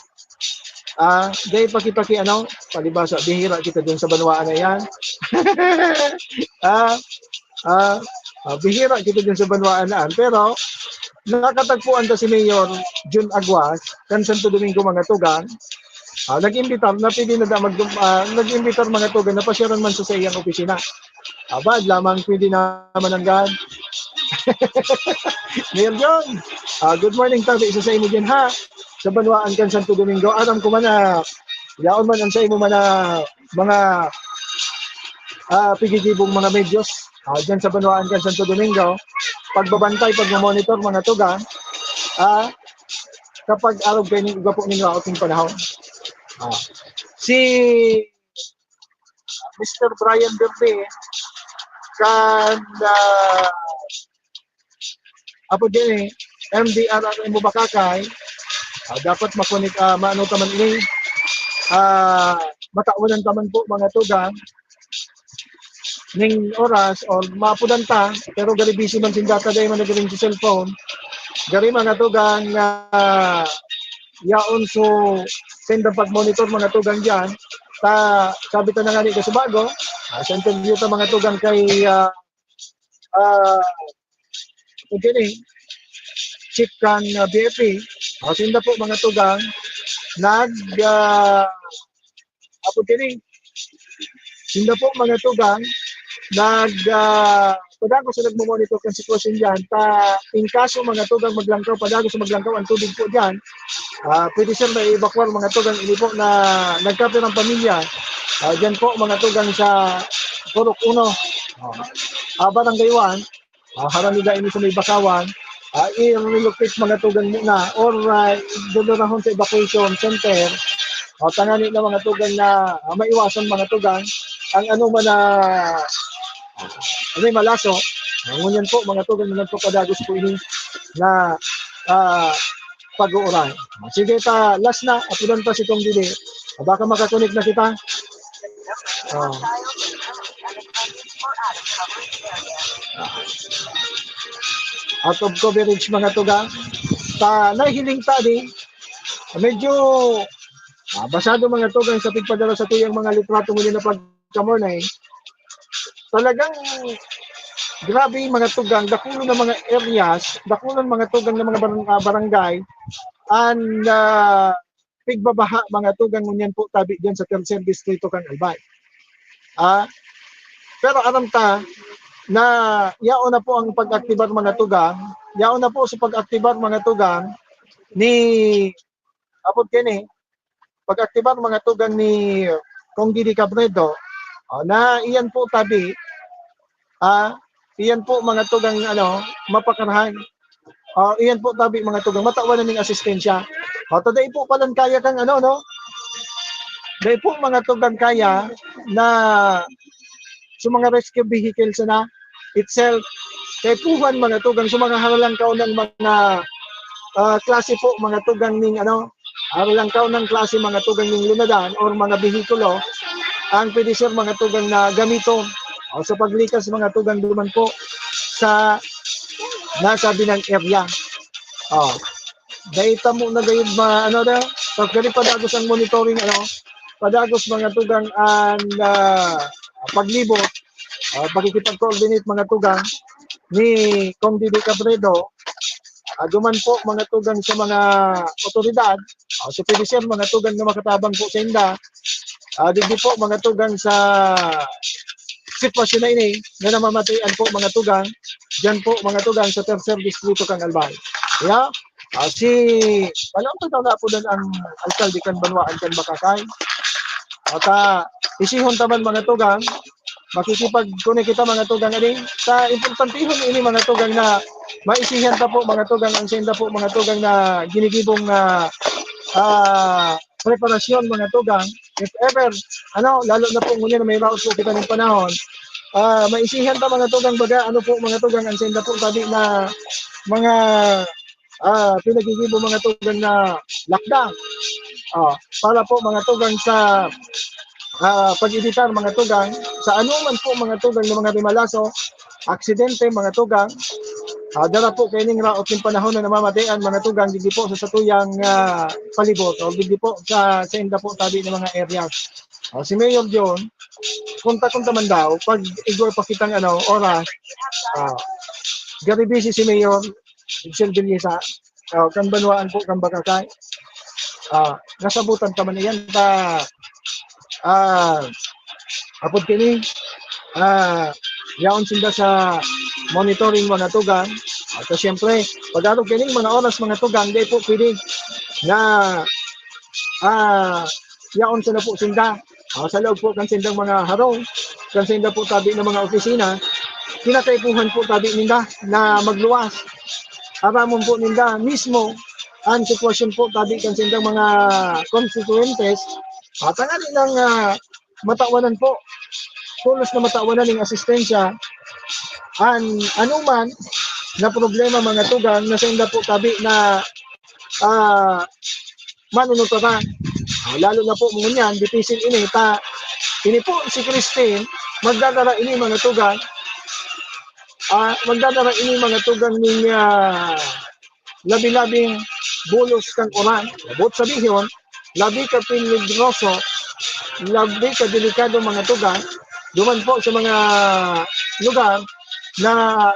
Ah, dahil paki-paki, ano, palibasa, bihira kita dun sa banwaan na yan. Ah, ah, ah, bihira kita dun sa banwaan na yan. Pero, nakatagpuan ta si Mayor Jun Aguas, kan Santo Domingo, mga tugang. Ah, nag-imbitar na pwede na da mag-, ah, nag-imbitar, mga tugang, na pasyaran man sa, sa iyang opisina. Abad lamang, pwede naman ang gan. Mayor Jun, ah, good morning, tabi sa, sa imo dyan, ha? Sa banwaan kan Santo Domingo. Aram ko man na, yaon man ang sa imo man na mga, ah, pigigibong mga medios, ah, dyan sa banwaan kan Santo Domingo. Pagbabantay, pagmamonitor, mga tugang, ah, kapag arog kayo ning gapo ning laot ning panahon. Ah, si Mister Brian Verde, kan, ah, apo din eh, M D R R M Bakakay, ah, dapat makunik, ah, maano taman ini, ah, matawanan taman po, mga tugang, ning oras or maapudan ta, pero gari busy man sinda ta, dahil man nagaling sa cellphone. Gari, mga tugang, ah, yaon, so, sendang pag-monitor, mga tugang, dyan. Ta, sabi ta na nga ni kasubago, ah, sa interview ta, mga tugang, kay, ah, ah, okay ni, chief kan, ah, B F P. Ah, sinda po, mga tugang, nag, ah, apo kini. Sinda po, mga tugang, nag, ah, padagos sa nagmo-monitor kan sitwasyon diyan. Ta, in kaso, mga tugang, maglangkaw, padagos sa maglangkaw ang tubig po diyan, ah, pwede siya ma-evacuate, mga tugang, ini po na nagkapirang pamilya. Ah, diyan po, mga tugang, sa Purok Uno. Ah, ah, Barangay One. Ah, harani da ini sa may Bakawan. Ah, i-relocate, mga tugang, muna or, ah, idodorahon sa evacuation center. Ah, tangani na, mga tugang, na, ah, maiwasan, mga tugang, ang ano man na, ano, malaso. Ah, ngunyan po, mga tugang, ngunyan po padagos po ini na, ah, pag-uuran. Sige ta, last na, apunan pa si Kong Dili. Ah, baka makakonek na kita. Ah. Out of coverage, mga tugang. Ta, nahiling ta di. Medyo, ah, basado, mga tugang, sa pigpadara sa tuyang mga litrato mo na pagkamorning. Talagang grabe, mga tugang, dakulo na mga areas, dakulo na mga tugang na mga barang-, ah, barangay, and, ah, pigbabaha, mga tugang, ngunyan po tabi diyan sa tercer distrito kan Albay. Ah, pero aram ta na yaon na po ang pag-aktibar, mga tugang, yaon na po sa pag-aktibar, mga tugang, ni, apod kini, pag-aktibar, mga tugang, ni Kong Didi Cabredo, ah, na iyan po tabi, ah, iyan po, mga tugang, ano, mapakarahay. Ah, iyan po tabi, mga tugang, matawan na ning asistensya. Ah, ta dai po palan kaya kang ano, no? Dai po, mga tugang, kaya na sa mga rescue vehicles na itself, kaipuhan, mga tugang, sa mga haralangkaw ng mga, ah, klase po, mga tugang, ning ano, haralangkaw ng klase, mga tugang, ning lunadan or mga behikulo, ang pwede, sir, mga tugang, na gamiton o sa paglikas, mga tugang, duman po sa nasabi ng area. Oh. Dai ta mo na gayud ma-, ano na, pag gani padagos ang monitoring, ano, padagos, mga tugang, ang, ah, paglibot, ah, pakikipag-coordinate, mga tugang, ni Kong Didi Cabredo, ah, duman po, mga tugang, sa mga otoridad, ah, sa P D C R, mga tugang, na makatabang po sa inda, ah, digdi po, mga tugang, sa sitwasyon na ini na namamatian po, mga tugang, diyan po, mga tugang, sa tercer distrito kan Albay. Kaya, ah, si, alam ko daw na po doon ang alkalde kan banwaan kan Bacacay. At, ah, isihon ta man, mga tugang, makikipag-connect kita, mga tugang, ani. Sa importantihon ini, mga tugang, na maisihan ta po, mga tugang, ang senda po, mga tugang, na ginigibong, ah, ah, preparasyon, mga tugang. If ever, ano, lalo na po ngunyan na may raot po kita ng panahon, ah, maisihan ta, mga tugang, baga, ano po, mga tugang, ang senda po tabi na mga, ah, pinagigibo, mga tugang, na lakda. Ah, para po, mga tugang, sa, ah, pag-evitar, mga tugang, sa anuman po, mga tugang, ng mga rimalaso, aksidente, mga tugang, ah, dara po kaining raot ning panahon na namamatian, mga tugang, digdi po sa satuyang, ah, palibot o digdi po sa, sa inda po tabi ng mga areas. Ah, si Mayor John, konta-konta man daw, pag igwa pa kitang, ano, oras, ah, gari busy si Mayor Michelle Villesa, ah, kan banwaan po, kan Bacacay. Ah, nasabutan ta man iyan ta, ah, apod kini, ah, yaon sinda sa monitoring, mga tugang. At, ah, siyempre, pag-arog kining mga oras, mga tugang, di po pwede na, ah, yaon sila po sinda. Ah, sa loob po kan sindang mga harong, kan sinda po tabi ng mga opisina, kinakaipuhan po tabi ninda na magluwas. Aramon po ninda mismo ang sitwasyon po tabi kan sindang mga konstituyentes. At ang ating, ah, matawanan po, tulos na matawanan ng asistensya, an anuman na problema, mga tugang, na sa inda po tabi na, ah, manunutaran. Ah, lalo na po ngunyan, dipisil ini, ta, ini po si Christine, magdadara ini, mga tugang, ah, magdadara ini, mga tugang, ning, ah, labi-labing bulos kan uran. Boot sabihon, labi ka peligroso, labi ka delikado, mga tugang, duman po sa mga lugar na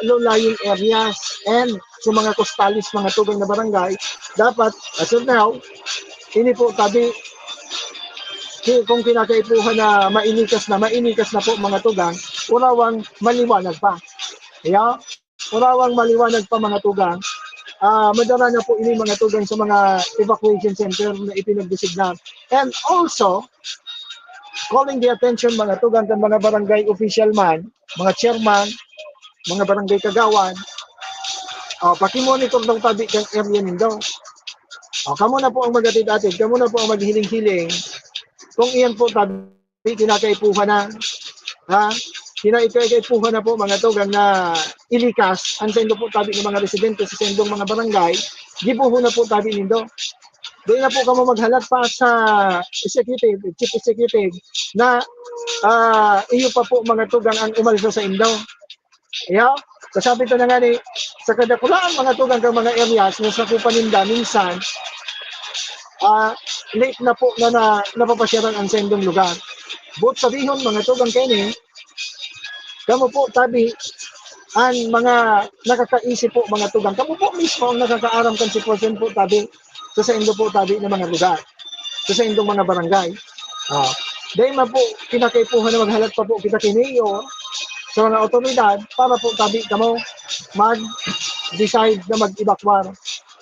low-lying areas and sa mga costalis, mga tugang, na barangay. Dapat, as of now, ini po tabi, ki-, kung kinakaipuhan na mainikas na, mainikas na po, mga tugang, urawang maliwanag pa. Kaya, urawang maliwanag pa, mga tugang, ah, madara na po ini, mga tugang, sa mga evacuation center na ipinagdesignar. And also, calling the attention, mga tugang, kan mga barangay official man, mga chairman, mga barangay kagawad, ah, pakimonitor daw tabi kan area nindo. Ah, kamo na po ang mag-atid-atid, kamo na po ang maghiling-hiling kung iyan po tabi kinakaipuhan na, ha? Kinakaipuhan na po, mga tugang, na ilikas ang saindo po tabi ng mga residente sa saindong mga barangay, gibohon na po tabi nindo. Dai na po kamo maghalat pa sa executive, chief executive, na, ah, iyo pa po, mga tugang, ang umalsa saindo. Iyo, kasabi ta na nga ni, sa kadakulaang, mga tugang, kan mga areas na sakupan ninda, minsan, ah, late na po na, na napapasyaran ang saindong lugar. Boot sabihon, mga tugang, kaini, kamo po tabi ang mga nakakaisip po, mga tugang. Kamo po mismo ang nakakaaram kan sitwasyon po tabi sa saindo po tabi na mga lugar. sa indong mga barangay. Ah, dahil man po, kinakaipuhan na maghalat pa po kita kay Mayor sa mga otoridad para po tabi kamo mag-decide na mag-evacuar.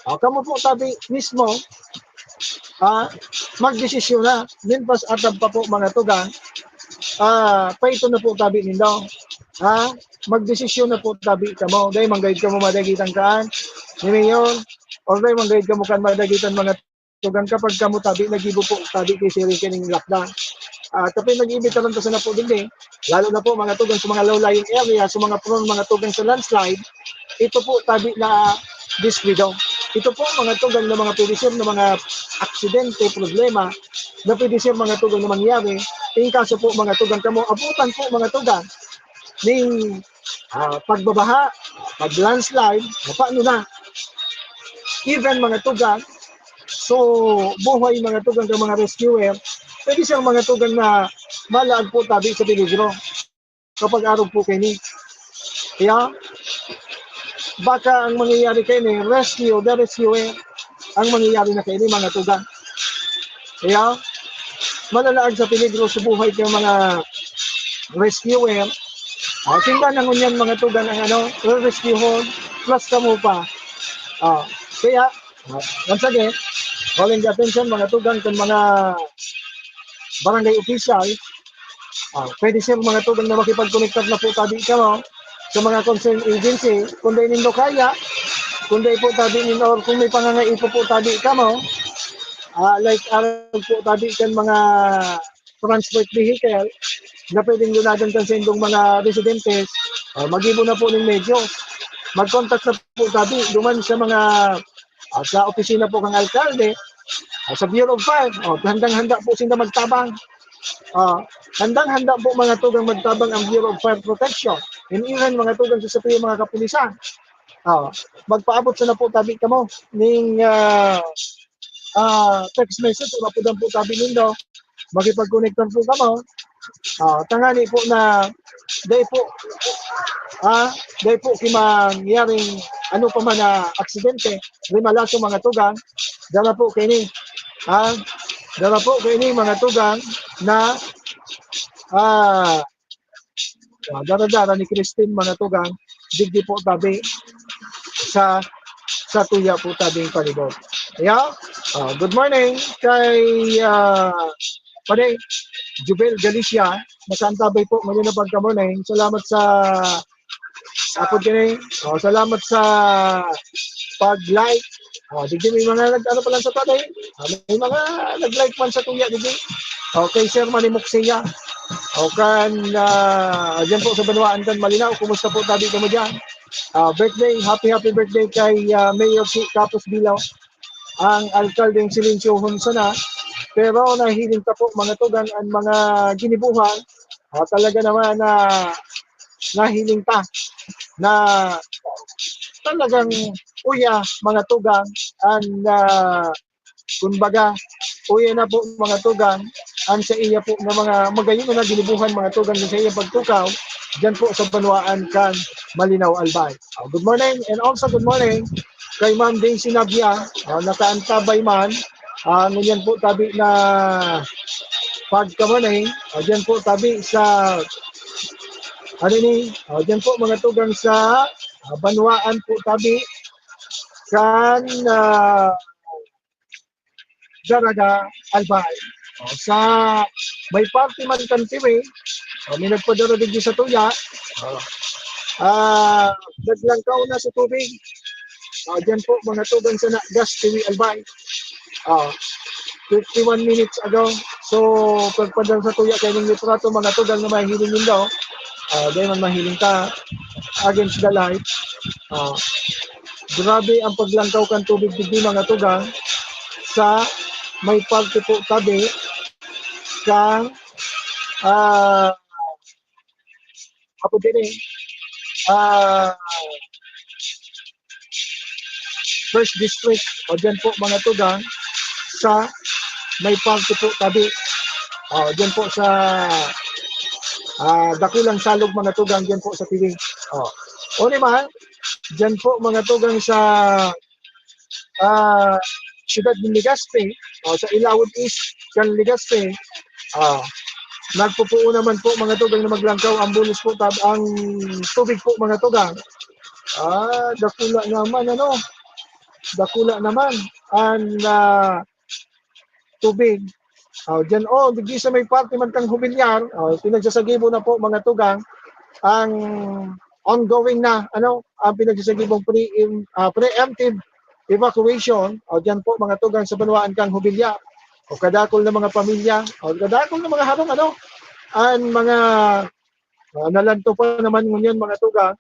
Ah, kamo po tabi mismo, ah, magdesisyon na. Din pas atab pa po mga tugang, ah, paito na po tabi nindo. Ha? Magdesisyon na po tabi kamo. Dahil manggayod kamo madagitan kaan ni Mayor, or dahil manggayod kamo kan madagitan mga tugang kapag kamo tabi, nagibo po tabi kay siring kining lockdown. Ah, tapi nag-iimbitaran ta sana po din eh. Lalo na po mga tugang sa mga low-lying area, sa mga prone mga tugang sa landslide, ito po tabi na diskwido. Ito po mga tugang na mga pwede sir na mga aksidente, problema na pwede sir mga tugang na mangyari. In kaso po mga tugang kamo, abutan po mga tugang ning ah, pagbabaha, pag-landslide, paano na? Even mga tugang, so buhay mga tugang ng mga rescuer, pwede siyang mga tugang na malaag po tabi sa peligro kapag arog po kaini. Kaya, baka ang mangyayari kaini, rescue, the rescuer, ang mangyayari na kaini, mga tugang. Kaya, malalaag sa peligro sa buhay ng mga rescuer. Ah, sinda na ngunyan, mga tugang, ang ano, re-rescuehon, plus kamo pa. Ah, kaya, ah, once again, calling the attention, mga tugang, kan mga barangay official, ah, pwede sir, mga tugang, na makipag-connect na po tabi kamo sa mga concerned agency. Kung dahil nindo kaya, kung dahil po tabi nindo, or kung may pangangaipo po tabi kamo, ah, like, arog po tabi kan mga transport vehicle na pwedeng lunadan kan sa indong mga residentes, ah, mag-ibo na po ng medyos. Mag-contact na po tabi duman sa mga, ah, sa opisina po ng alkalde, ah, sa Bureau of Fire. Oh, handang-handa po sila magtabang. Ah, handang-handa po mga tugang magtabang ang Bureau of Fire Protection. And even mga tugang sa sapi mga kapulisan. Ah, magpaabot sana po tabi kamo ning, ah, ah, text message o mapudan po tabi nindo. Makipag-connectan po kamo. Ah, tangani po na dahil po, ah, dahil po kimangyaring ano pa man na aksidente, rimalaso mga tugang, dala po kaini. Ah, dala po kaini mga tugang na, ah, ah, dara-dara ni Christine mga tugang, digdi po tabi sa, sa tuya po tabing palibot. Yeah? Ah, good morning kay, ah, Pare Jubel Galicia. Masantabay po, ngayon na pagka-morning. Salamat sa, apod ka na eh. Oh, salamat sa pag-like. Oh, digdi may mga nag-ano pa lang sa tatay. Ah, may mga nag-like man sa tuya, digdi. Okay, Sir Manimok Siya. O kan, ah, dyan po sa Banwaan kan Malinaw, kumusta po tabi kamo dyan? Ah, birthday, happy, happy birthday kay, ah, Mayor si Kapos Bilaw. Ang alkaldeng silensyohon sana, pero nahiling ta po, mga tugang, ang mga ginibuhan, ah, talaga naman na nahiling ta na talagang uya, mga tugang, ang, ah, kumbaga, uya na po, mga tugang, ang sa iya po na mga magayon na ginibuhan, mga tugang, sa iya pagtukaw, dyan po sa Banwaan kan Malinaw, Albay. Ah, good morning, and also good morning kay Ma'am Daisy Nabia, ah, nakaantabay man, ah, ngunyan po tabi na pagka-morning, ah, dyan po tabi sa, ano ni, ah, dyan po mga tugang sa, ah, Banwaan po tabi, kan, ah, Daraga, Albay. O, sa may parte man kan Tiwi, o, may nagpadara digdi sa tuya. O, ah, naglangkaw na sa tubig. O, dyan po, mga tugang sa Nagas, Tiwi, Albay. O, fifty-one minutes ago. So, pagpadara sa tuya, kaya ng litrato, mga tugang na mahiling nindo, ah, dahil man mahiling ka, against the light. Ah, grabe ang paglangkaw kan tubig digdi, mga tugang, sa may parte po tabi kan, ah, apo din eh, ah, First District, o dyan po, mga tugang, sa may parte po tabi. O, dyan po sa, ah, Dakulang Salog, mga tugang, dyan po sa Tiwi. O, o naman, dyan po, mga tugang, sa, ah, siyudad nin Legazpi, o, sa ilawod East kan Legazpi, ah, nagpupuo naman po, mga tugang, na maglangkaw ang bulos po, tab-, ang tubig po, mga tugang. Ah, dakula naman, ano? Dakula naman ang, ah, tubig. Ah, diyan, oh, digdi sa may parte man kan Jubilar, ah, pinagsasagibo na po, mga tugang, ang ongoing na, ano, ang pinagsasagibong pre-, ah, preemptive evacuation. O diyan po, mga tugang, sa banwaan kan Jubilar. O kadakol na mga pamilya, o kadakol na mga harong, ano, ang mga, ah, nalanto pa naman ngunyan, mga tugang,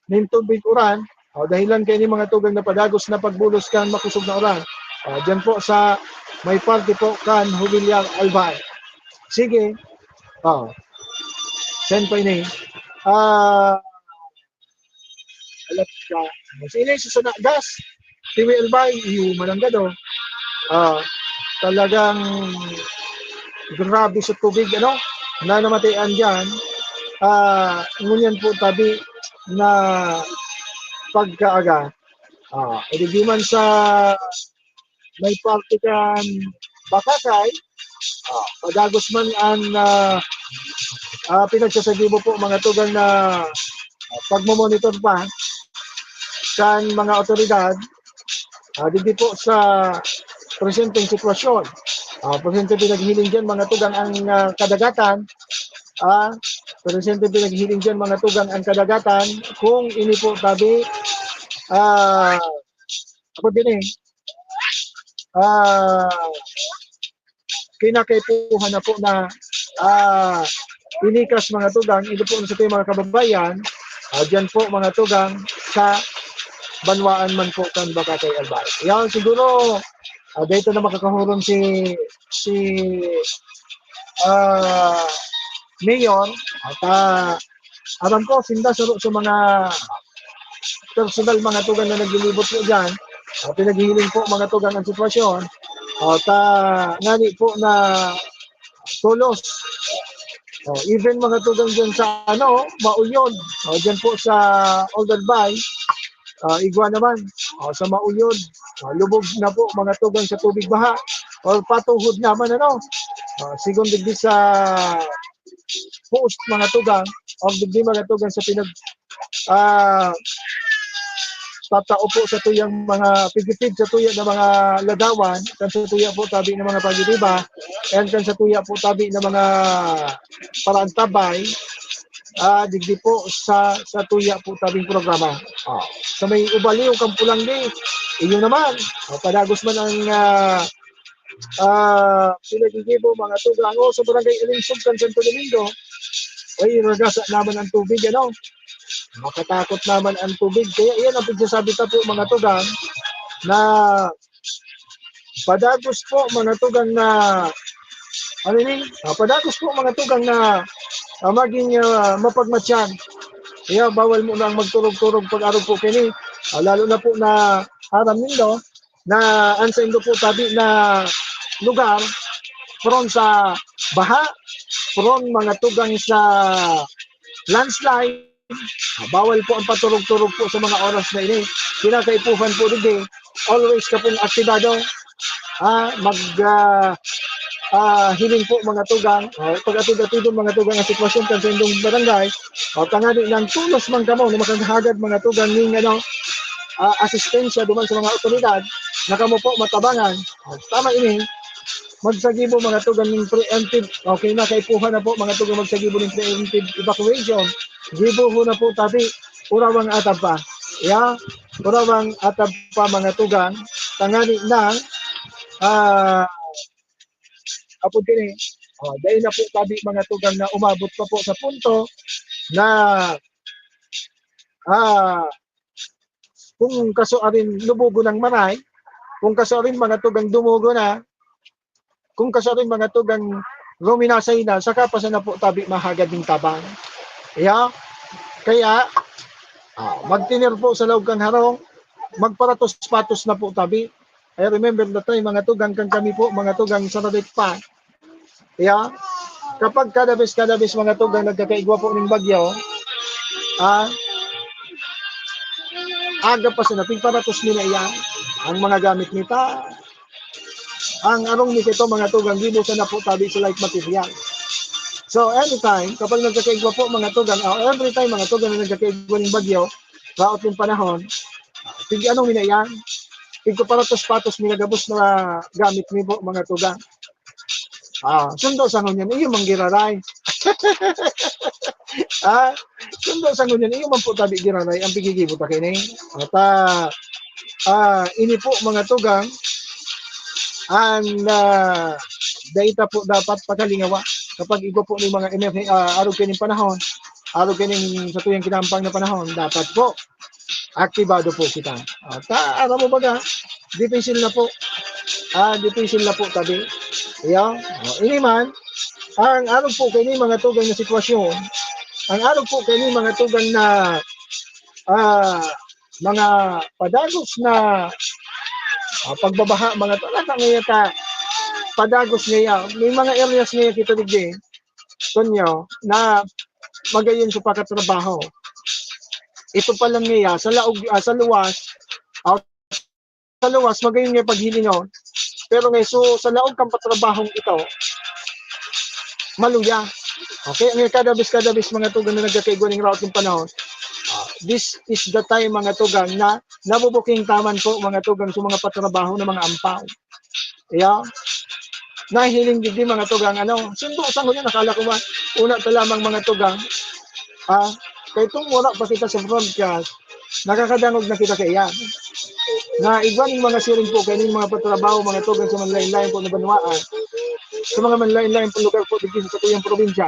nin tubig uran, o dahilan kaini, mga tugang, na padagos na pagbulos kan makosog na uran. O, diyan po sa may parte po kan Jubilar, Albay. Sige. O. Send pa ini. Ah, alat ka. Sige, sa Sanagas. Tiwi Albay, iyo, malanggad, oh. Ah, talagang grabe sa tubig, ano, na namatayan diyan. Ah, ngunyan po tabi na pagkaaga. Ah, edi di man sa may parte kan Bakakay, ah, padagos man an, ah, ah, pinagsasagibo po, mga tugang, na, ah, pagmomonitor pa kan mga awtoridad, ah, digdi po sa presenteng sitwasyon. Ah, presente pinaghiling diyan, mga tugang, ang, ah, kadagatan. Ah, presente pinaghiling diyan, mga tugang, ang kadagatan. Kung ini po tabi, ah, ako din eh, ah, kinakaipuhan na po na, ah, inikas, mga tugang, ito po sa ating mga kababayan, ah, diyan po, mga tugang, sa banwaan man po kan Bakakay, Albay. Yan, siguro, ah, dito na makakahuron si, si, ah, Mayor, at, ah, aram ko, sinda saro sa mga personal, mga tugang, na naglilibot po diyan. Ah, pinaghihiling po, mga tugang, ang sitwasyon. At, ah, ngani po na tulos. Oh, even, mga tugang, diyan sa, ano, Mauyod. Oh, diyan po sa Old Albay. Ah, igwa naman. Oh, sa Mauyod. Ah, lubog na po, mga tugang, sa tubig baha. Or patuhod naman, ano. Ah, sigon digdi sa post, mga tugang, o digdi, mga tugang, sa pinag-, ah, tatao po sa tuyang mga pigipig, sa tuya na mga ladawan, kan sa tuya po tabi na mga pagiriba, and kan sa tuya po tabi na mga paraantabay, ah, digdi po sa, sa tuya po tabing programa. Ah, sa may Ubaliw, Kampulangli, iyo naman, ah, padagos man ang, ah, ah, pinaggigibo, mga tugang, o sa Barangay Alinsug kan Santo Domingo, ay, ragasa naman ang tubig, ano? Makatakot naman ang tubig. Kaya iyan ang pagsasabi ta po, mga tugang, na padagos po, mga tugang, na, ano ni? Ah, padagos po, mga tugang, na, ah, maging, ah, mapagmatsyag. Kaya bawal mo nang magturog-turog pag-arog po kini. Ah, lalo na po na aram nindo, na an saindo po tabi na lugar, prone sa baha, prone, mga tugang, sa landslide. Bawal po ang paturog-turog po sa mga oras na ini. Kinakaipuhan po digdi, always ka pong aktibado. Ah, mag, ah, ah, hiling po, mga tugang. Ah, pag-atid-atidon, mga tugang, ang sitwasyon kan saindong barangay. O, tangani nang tulos man kamo na makahagad, mga tugang, ning, ano, ah, asistensya duman sa mga awtoridad na kamo po matabangan. Ah, tama ini, magsagibo, mga tugang, ning preemptive. Okay na, kaipuhan na po, mga tugang, magsagibo ning preemptive evacuation. Gibohon na po tabi, urawang atab pa. Ya, urawang atab pa, mga tugang. Tangani nang, ah, apod kini, ah, dai na po tabi, mga tugang, na umabot pa po sa punto na, ah, kung kasuarin lubugon ang maray, kung kasuarin, mga tugang, dumugo na, kung kasuarin, mga tugang, ruminasay na, saka pa sana po tabi mahagad ning tabang. Ya, kaya, ah, magtener po sa laog kan harong, magparatos-patos na po tabi. I remember that time, mga tugang, kan kami po, mga tugang, sa Radek pa. Ya, kapag kada bes, kada bes, mga tugang, nagkakaigwa po ning bagyo, ah, aga pa sana, pigparatos mi na iyan. Ang mga gamit mi ta, Ang arong ni kito, mga tugang, gibo sana po tabi sa light material. So, anytime, kapag nagkakaigwa po, mga tugang, ah, every time, mga tugang, na nagkakaigwa ning bagyo, raot ning panahon, tig anong mi na iyan? Tig paparatos-patos mi na gabos na gamit mi po, mga tugang. Ah, sundo sa ngunyan, iyo mang giraray. Ah, sundo sa ngunyan, iyo man po tabi giraray ang pigigibo ta kaini. At, ah, ah, ini po, mga tugang, ang, ah, dai ta po dapat pakalingawa kapag igwa po ning mga emerhe-, ah, arog kaining panahon, arog kaining satuyang kinahampang na panahon, dapat po aktibado po kita. At, ah, aram mo baga, dipisil na po. Ah, dipisil na po tabi. Iyo. O, ini man, ang arog po kaini, mga tugang, na sitwasyon, ang arog po kaini, mga tugang, na, ah, mga padagos na, ah, pagbabaha, mga talaga ngaya ta, padagos ngaya. May mga areas ngaya kita digdi, Tonyo, na magayon sa pagkatrabaho. Ito pa lang ngaya, sa laog, ah, sa luwas, ah, sa luwas, magayon nga paghilingon. Pero nga, so, sa laog kan patrabahong ito, maluya. Okay? Ang kada bis, kada bis, mga tugang, na nagkakaigwa ning raot ning panahon, ah, this is the time, mga tugang, na nabubuking taman po, mga tugang, sa mga patrabaho na mga ampaw. Iyo. Nahiling digdi, mga tugang, ano, sundo sa ngunyan, akala ko man, una ta lamang, mga tugang, ah, kay itong wala pa kita sa broadcast, nakakadangog na kita kaiyan. Na igwa ning mga siring po, kaining mga patrabaho, mga tugang, sa manlain-lain po na banwaan, sa mga manlain-lain po lugar po digdi sa satuyang probinsya,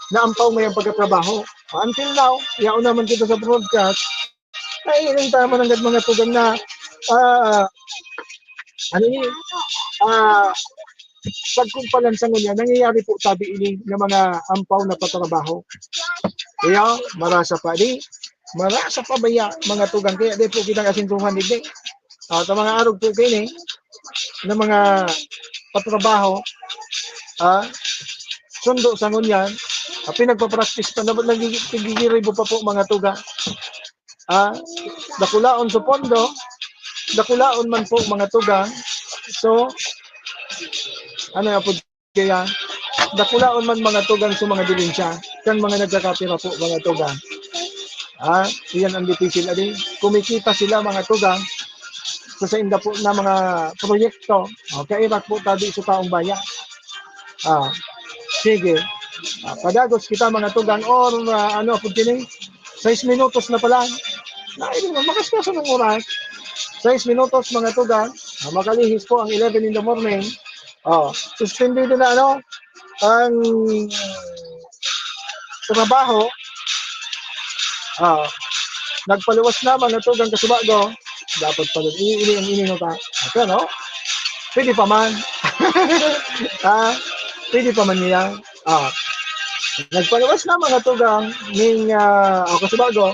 na ampaw ngayang pagkatrabaho. Until now, yaon naman kita sa broadcast, naiiling ta man nanggad, mga tugang, na, ah, ano ni, ah, pagkumpalan sa ngunyan, nangyayari po tabi ini ng mga ampaw na patrabaho. Kaya, marasa pa di, marasa pa baya, mga tugang, kaya di po kita kasintuhan digdi. Ah, sa mga arog po kaini, na mga patrabaho, ah, sundo sa ngunyan, ah, pinagpa-practice pa, na, nagigi-, nagigiribo pa po, mga tugang. Ah, dakulaon sa pondo, dakulaon man po, mga tugang. So, ano nga po, kaya, dakulaon man, mga tugang, sa mga dilinsya kan mga nagkakapira po, mga tugang. Ah, iyan ang dipisil, adi. Kumikita sila, mga tugang, sa sainda po na mga proyekto. O, kairak po tabi sa taong bayan. Ah, sige. Ah, padagos kita, mga tugang, or, ah, ano po, kini? Sais minutos na pala. Na, hindi mo, makaskas ang oras. Sais minutos, mga tugang. Ah, makalihis po ang eleven in the morning. Oh, suspendido na, ano, ang trabaho. Ah, nagpaluwas na, mga tugang, kasubago. Dapat pala, ini, ini, ini, ini, no, ta? Ito, no? Pwede pa man. Ah, pwede pa man niya. Ah, nagpaluwas na, mga tugang, ning, ah, o, kasubago,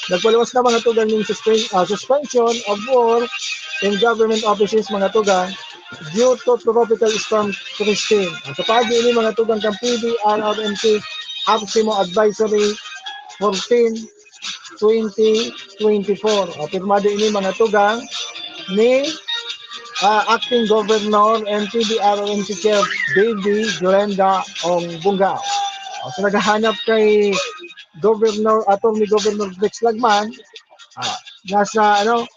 nagpaluwas na, mga tugang, ning suspen-, ah, suspension of work in government offices, mga tugang, due to Tropical Storm Christine. Ang sa pagi ini, mga tugang, kan P D R R M C Hapsimo Advisory fourteen, twenty twenty-four. O, pirmado ini, mga tugang, ni, ah, Acting Governor and P D R M C Chair Baby Glenda Ong Bungaw. O, so, naghahanap kay Governor, Attorney Governor Rex Lagman, ah, nasa, ano,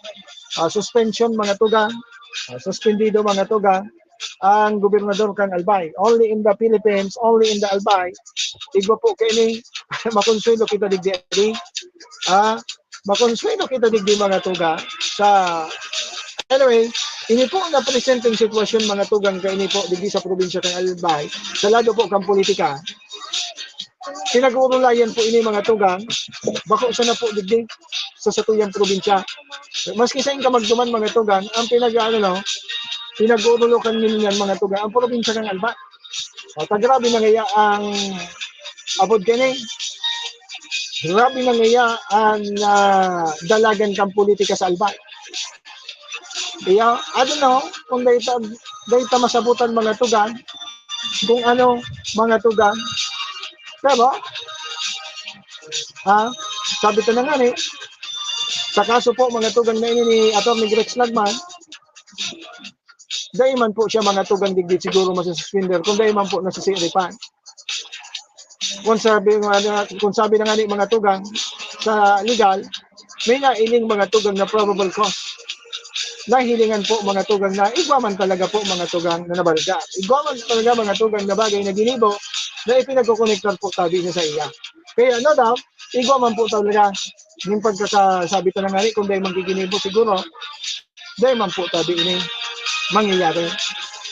ah, suspension, mga tugang. Ah, suspendido, mga tugang, ang gobernador kan Albay. Only in the Philippines, only in the Albay. Igwa po kaini, makonsuelo kita digdi. Ah, makonsuelo kita digdi, mga tugang. Sa, anyway, ini po na presenteng sitwasyon, mga tugang, kaini po digdi sa probinsya kan Albay. Sa lado po kan politika, pinag-uurulayan po ini, mga tugang, bako sana po digdi sa satuyang probinsya. Maski sa inka magduman, mga tugang, ang pinag-, ano, no, pinag-uurulokan ninyo yan, mga tugang, ang probinsya kan Albay. O, ta grabe na ngaya ang, apod kani, grabe na ngaya ang, ah, dalagan kan politika sa Albay. Iya, I don't know kung dai ta, dai ta masabutan, mga tugang, kung ano, mga tugang. Pero, ha, sabi ko na nga ni, sa kaso po, mga tugang, na ini ni Attorney Rex Lagman, dai man po siya mga tugang digdi siguro masususpender kung dai man po nasisiripan. Kung sabi nga, kung sabi na nga ni mga tugang sa legal, may nailing mga tugang na probable cause. Nahilingan po mga tugang na igwa man talaga po mga tugang na nabalga. Igwa man talaga mga tugang na bagay na ginibo na ipinagkukonektar po tabi niya sa iya. Kaya no doubt, igwa man po talaga yung pagkakasabi ta na nga ni kung dahil manggiginibo siguro, dahil man po tabi ini mangyayari.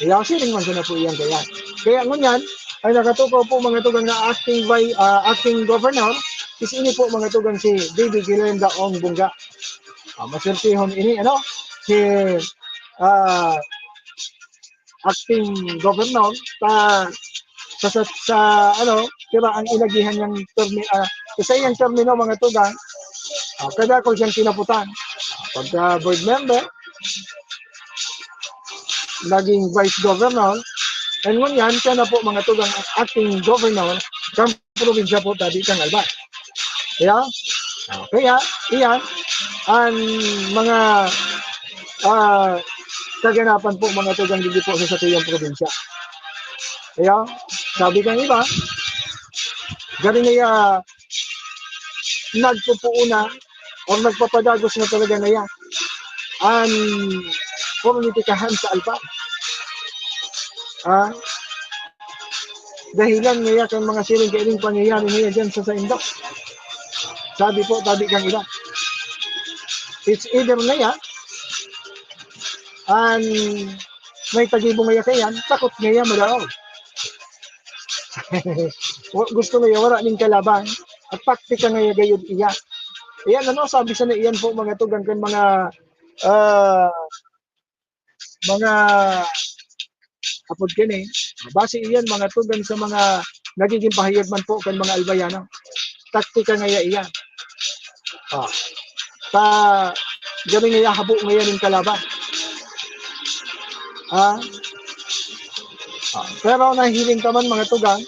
Kaya siring man sana po iyan kaya. Kaya ngunyan, ay nakatukaw po mga tugang na acting by ah, acting governor is ini po mga tugang si David Gilenda Ong Bunga. Ah, maswertehon ini ano si ah, acting governor sa sa, sa, sa ano, di ba, ang inagihan niyang termi, ah, sa iyang termino mga tugang, ah, kadakol siyang kinaputan. Pagka board member, naging vice governor, and ngunyan siya na po mga tugang ang acting governor kan probinsya po tabi kan Albay. Kaya, ah, kaya, iyan, ang mga ah, kaganapan po mga tugang digdi po sa satuyang probinsya. Kaya, sabi kan iba, gani nga nagpupuuna o nagpapadagos na talaga na yan ang politikahan sa Alpa. Ah, dahilan ngaya kan mga siring kaining pangyayari ngaya dyan sa saindo. Sabi po, tabi kan iba. It's either ngaya, an may tagibo ngaya kaiyan, takot ngaya madaog. Wa- Gusto ngaya, wala ning kalaban. At taktika ngaya gayod iya. Iyan, ano, sabi sa na iyan po, mga tugang kan mga ah, mga apod kini, base iyan mga tugang sa mga nagiging pahayag man po kan mga Albayano. Taktika ngaya iyan. Ah, ta gabi ngaya habo ngayon yung kalaban. Ah, ah, pero nahiling ka man mga tugang,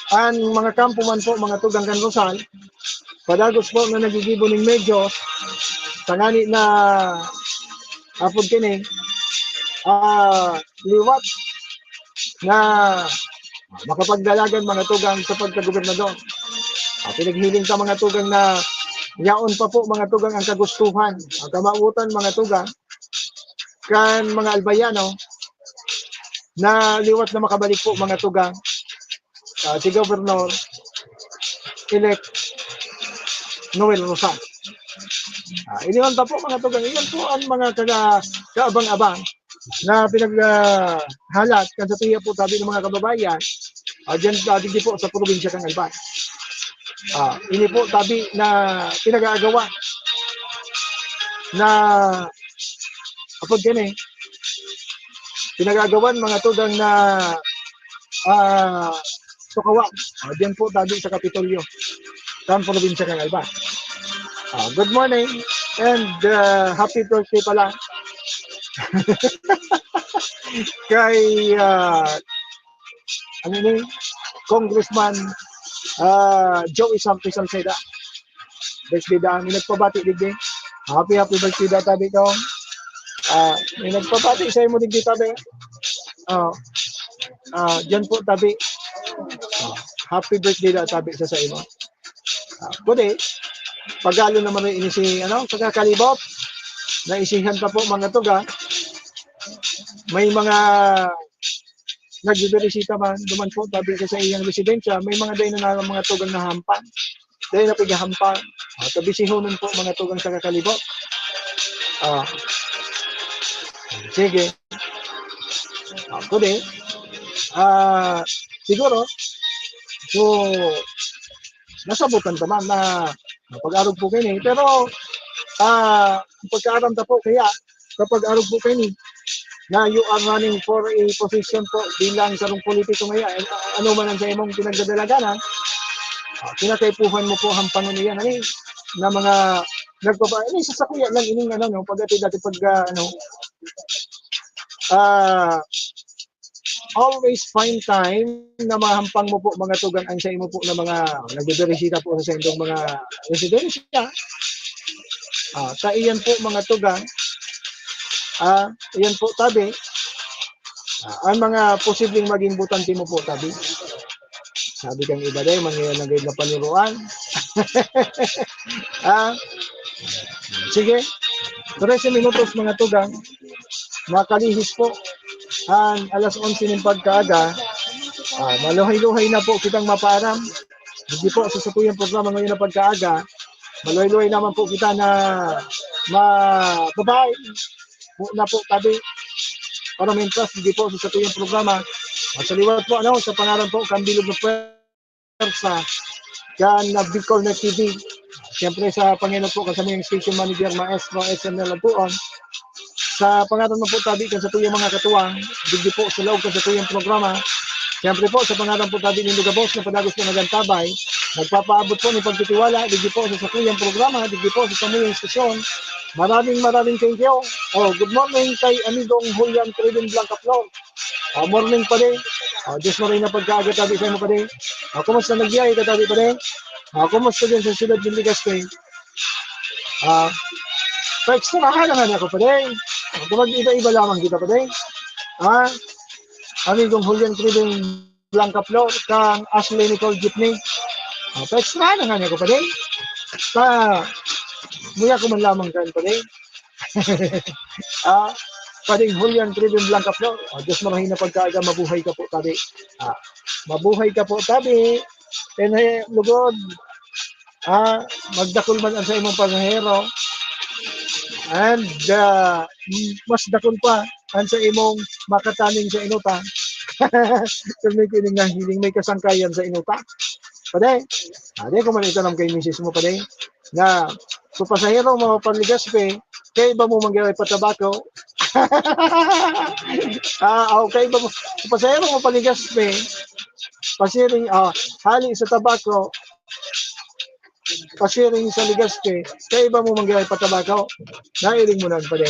ang mga kampo man po mga tugang kan Rosal, padagos po na nagigibo ning medyo, tangani na apod kini, ah, liwat na makapagdalagan mga tugang sa pagkagobernador. Ah, pinaghiling ta mga tugang na yaon pa po mga tugang ang kagustuhan, ang kamawotan mga tugang kan mga Albayano na liwat na makabalik po mga tugang ah, si Governor Elect Noel Rosal. Ah, iniwan pa po mga tugang, iyan po ang mga kaga, kaabang-abang na pinaghalat kan sa tuya po tabi ng mga kababayan ah, dyan ah, digdi po sa probinsya kan Albay. Ah, ini po tabi na pinag-aagawan na apod gani pinag-aagawan mga tugang na ah, Tukawan. Ah, diyan po tabi sa Kapitolyo, kan probinsya kan Alba. Ah, good morning and ah, happy birthday pala kay ah, ano ni Congressman ah, Joey Santos Salceda. Birthday da, may nagpabati digdi. Happy, happy birthday da, tabi ko. Ah, may nagpabati sa imo digdi, tabi. Ah, ah, diyan po, tabi. Ah, happy birthday da, tabi sa sa imo. Ah, pwede. Pagalo naman rin ini si, ano, sa kakalibot. Naisihan pa po, mga tuga. May mga nagbibirisita man, duman po, tabi sa, sa iyang residensya, may mga dahil na mga tugang na hampan. Dahil na pighahampan. Ah, tabi sihonon po, mga tugang sa kakalibot. Ah, sige. Ako din. Ah, siguro, so, nasabutan ka man na pag-arog po kayo eh. Pero, ah, pagkaaram ta po, kaya kapag arog po kayo ni, na you are running for a position po bilang sarong politiko ngayon, ano man ang sa imong pinagdadalaganan, ah, kinakaipuhan mo po ang pangon iyan, ano eh, na mga nagpapa-, ano, isa sa kuya lang ining ano, no, pag dati pag, ah, ano, ah, always find time na mahampang mo po mga tugang ang sa imo po na mga nagbibirisita po sa indong mga residensya. Ah, ta iyan po mga tugang, Ah, iyan po, tabi. Ah, ang mga posibleng maging botante mo po, tabi. Sabi kang iba, "Day, mangyayari na gayud na paniruan." Ah, sige. Trese minutos, mga tugang. Makalihis po. An alas onse nin pagkaaga, ah, maluhay-luhay na po kitang mapaaram. Hindi po, sa satuyang programa ngayon na pagkaaga, maluhay-luhay naman po kita na mababay. Po na po, tabi. Para may trust, hindi po, sa satuyang programa. At sa liwat po, ano, sa pangalan po, Kambilog na Pwersa, yan na Bicol na T V. Siyempre, sa Panginoon po, kasama yung station manager, Maestro S M L Antuon. Sa pangalan mo po, tabi, kan satuyang mga katuwang, digdi po sa laog kan satuyang programa. Siyempre po, sa pangalan po, tabi, ni Lugabos, na padagos na nagantabay, nagpapaabot po ng pagtitiwala, digdi po sa satuyang programa, digdi po sa samuyang istasyon. Maraming, maraming thank you. Oh, good morning kay amigong Julian Craven Blanca Flor. Ah, morning, pare. Ah, Diyos maray na pagkaaga, tabi, sa imo, pare. Ah, kumusta, nagyahay ka, tabi, pare? Ah, kumusta din sa siyudad ng Legazpi? Ah, paekstrahan na nga ako, pare. Ah, kung mag-iba-iba lamang kita, pare. Ah, amigong Julian Craven Blanca Flor, kang Ashley Nicole Jeepney. Ah, paekstrahan na nga ako, pare. Pa, muya ko man lamang kan, pare. Ah, Pading Julian Craven Blanca Flor. Ah, Diyos marahay na pagkaaga, mabuhay ka po, tabi. Ah, mabuhay ka po, tabi. Tenhe, lugod. Ah, magdakul man ang sa imong pasahero. And, ah, mas dakul pa ang sa imong makataning sa inuta. Kung may kining nahiling, may kasangkayan sa inuta. Pade, ade ko man itanam kay misis mo, pade, na kung pasahero mo pa Legazpi, kaiba mo mangyari pa Tabaco. Ah, okay ba mo? Kung pasahero mo pa Legazpi, pasiring, ah, hali sa Tabaco, pasiring sa Legazpi, kaiba mo mangyari pa Tabaco. Nailing mo na, pade.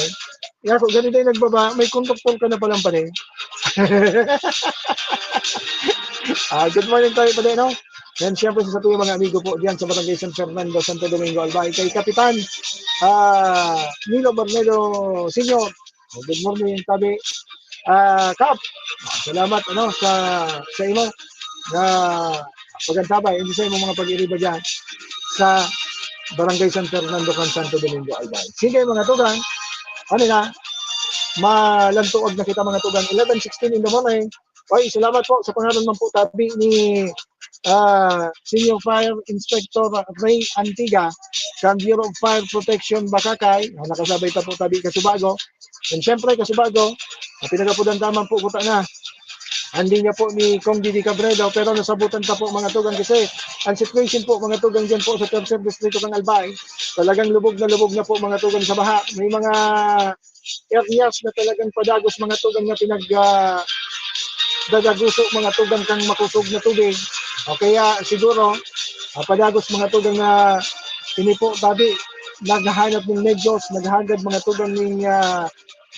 Kaya kung ganito yung nagbaba, may konduktor ka na palang pade. Ah, good morning tayo, pade, no? Yan, siyempre, sa satuyang mga amigo po diyan sa Barangay San Fernando, Santo Domingo, Albay, kay Kapitan, ah, Nilo Barnedo Senior. Oh, good morning, tabi. Ah, Kap, salamat, ano, sa, sa imo na pagantabay, hindi sa imong mga pag-iriba diyan sa Barangay San Fernando, kan Santo Domingo, Albay. Sige, mga tugang, ano na, malantuag na kita, mga tugang, eleven sixteen in the morning. Oy, salamat po sa pangalan man po, tabi, ni, ah, Senior Fire Inspector Ray Antiga, kan Bureau of Fire Protection, Bacacay. Ah, nakasabay ta po, tabi, kasubago. And syempre, kasubago, ang pinagapudan taman po, kuta na. Andin niya po ni Kong Didi Cabredo, pero nasabutan ta po, mga tugang, kasi ang situation po, mga tugang, dyan po sa Tercer Distrito, kan Albay, talagang lubog na lubog na po, mga tugang, sa baha. May mga areas na talagang padagos, mga tugang, na pinag, ah, dadaguso, mga tugang, kang makusog na tubig. O kaya siguro, ah, padagos, mga tugang, na ini po, tabi, naghahanap ng medyos, naghahagad, mga tugang, ng, ah,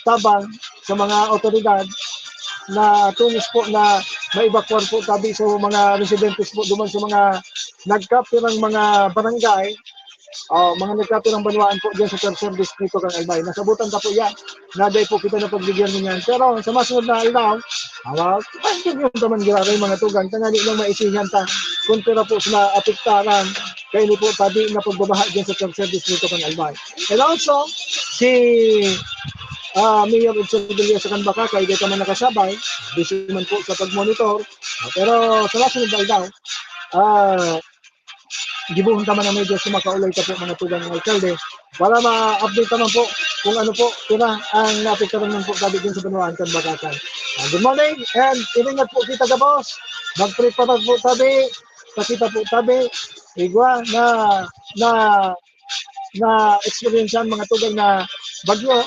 tabang sa mga otoridad na tulos po na maibakwan po, tabi, sa mga residentes po duman sa mga nagkapirang mga barangay, o mga nagkapirang banwaan po diyan sa Tercer Distrito, kan Albay. Nasabutan ta po yan. Naday po kita na pagbigyan mo niyan. Pero sa masunod na aldaw, ah, ay, yun naman, grabe, mga tugang, tangali lang maisihan ta kung pira po sila apektaran kaini po, tabi, na pagbabaha diyan sa Tercer Distrito, kan Albay. And also, si, ah, Mayor Edson Villasa kan Bacacay, di ka man nakasabay, busy man po sa pag-monitor. Ah, pero sa masunod na aldaw, ah, gibohon ta man ang medyo sumakaulay ta po, mga tugang, ng alkalde, para ma-update naman po kung ano po, pira ang naapektaran man po, tabi, din sa banwaan kan Bacacay. Ah, good morning, and iringat po kita gabos. Magprepara po, tabi, pakita po, tabi, igwa na, na, na eksperyensyahan, mga tugang, na bagyo.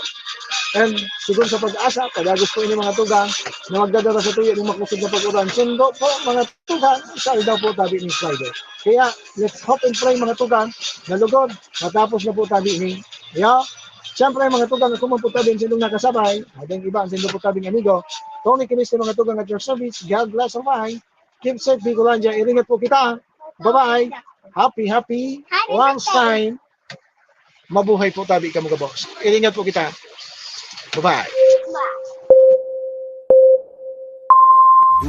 And sigon sa pag-asa, padagos po ini, mga tugang, na magdadara sa tuyo ng makusog na pag-uran. Sundo po, mga tugang, sa aldaw po, tabi, ni Friday. Kaya, let's hope and pray, mga tugang, na lugod, matapos na po, tabi, ni, ya. Siyempre, mga tugang, ako man po, tabi, ang sindong nakasabay, at ang iba, ang sindong po, tabi, amigo, Tony Kiniste, mga tugang, at your service, God bless, bye. Keep safe, Bicolandia. Iringat po kita. Bye-bye. Happy, happy, happy lunch time. Mabuhay po, tabi, kamo gabos. Iringat po kita. Bye-bye.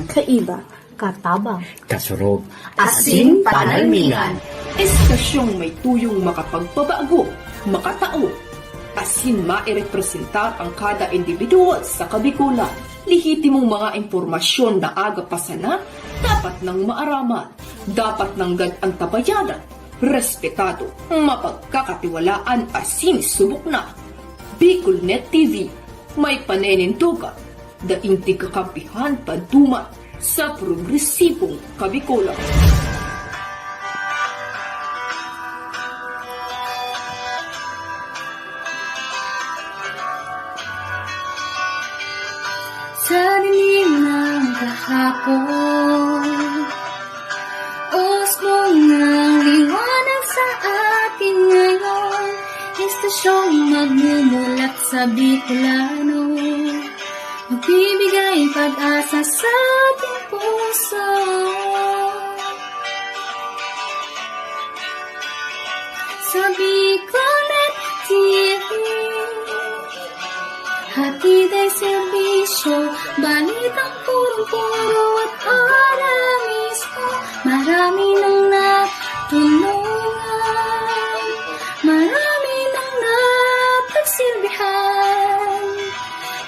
Kaiba, katabang, kasurog, asin panalmingan. Estasyong may tuyong makapagpabago, makatao, asin mairepresentar ang kada individual sa Kabikolan. Lehitimong mga impormasyon na aga pa sana, dapat nang maaraman, dapat nang gad-antabayanan, respetado, mapagkakatiwalaan asin subok na. Bicolnet T V, may paninindogan, daing tigkakampihan paduman sa progresibong Kabikolan. Sa dilim ng kahapon, usbong ng liwanag sa atin ngayon. Estasyong magmumulat sa Bicolano, magbibigay pag-asa sa ating puso. Sa Bicolnet T V, hatid ay serbisyo, balitang purong-puro at para mismo. Marami nang natulungan, marami nang napagsilbihan,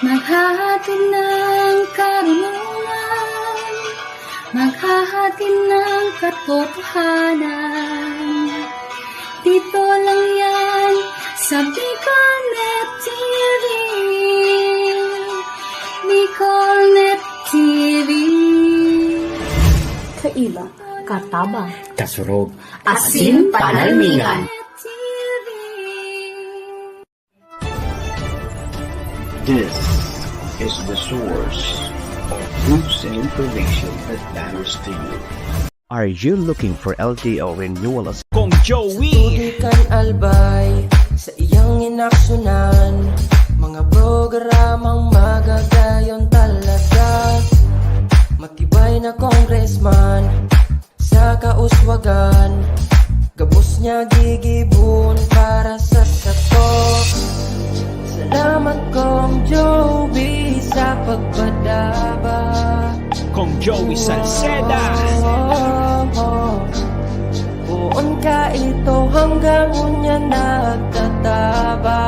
maghahatid ng karunungan, maghahatid ng katotohanan. Dito lang yan sa Bicolnet T V. Bicolnet T V. Kaiba, katabang, kasurog, asin panalmingan. This is the source of news and information that matters to you. Are you looking for L T O renewal as Kong Joey? Tutukan Albay sa iyang inaksyonan, mga programang magagayon talaga. Matibay na congressman sa kauswagan, gabos niya gigibon para sa sato. Salamat, Kong Joey, sa pagpadaba. Kong Joey Salceda. Poon ka ito hanggang unya nagtataba,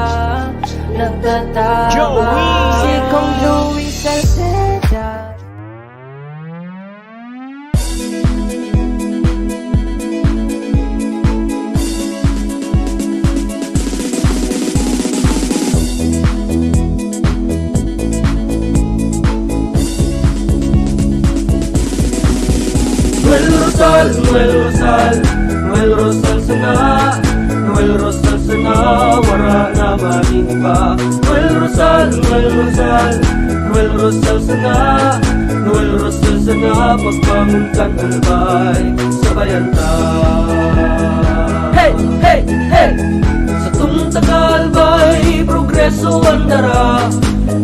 nagtataba. Joey! Si Kong Joey Salceda. Noel Rosal, Noel Rosal, Noel Rosal sana, Noel Rosal sana, wara na man iba. Noel Rosal, Noel Rosal, Noel Rosal sana, Noel Rosal sana, pagbangon kan Albay, sabayan ta. Hey, hey, hey! Satong taga Albay, progreso an dara.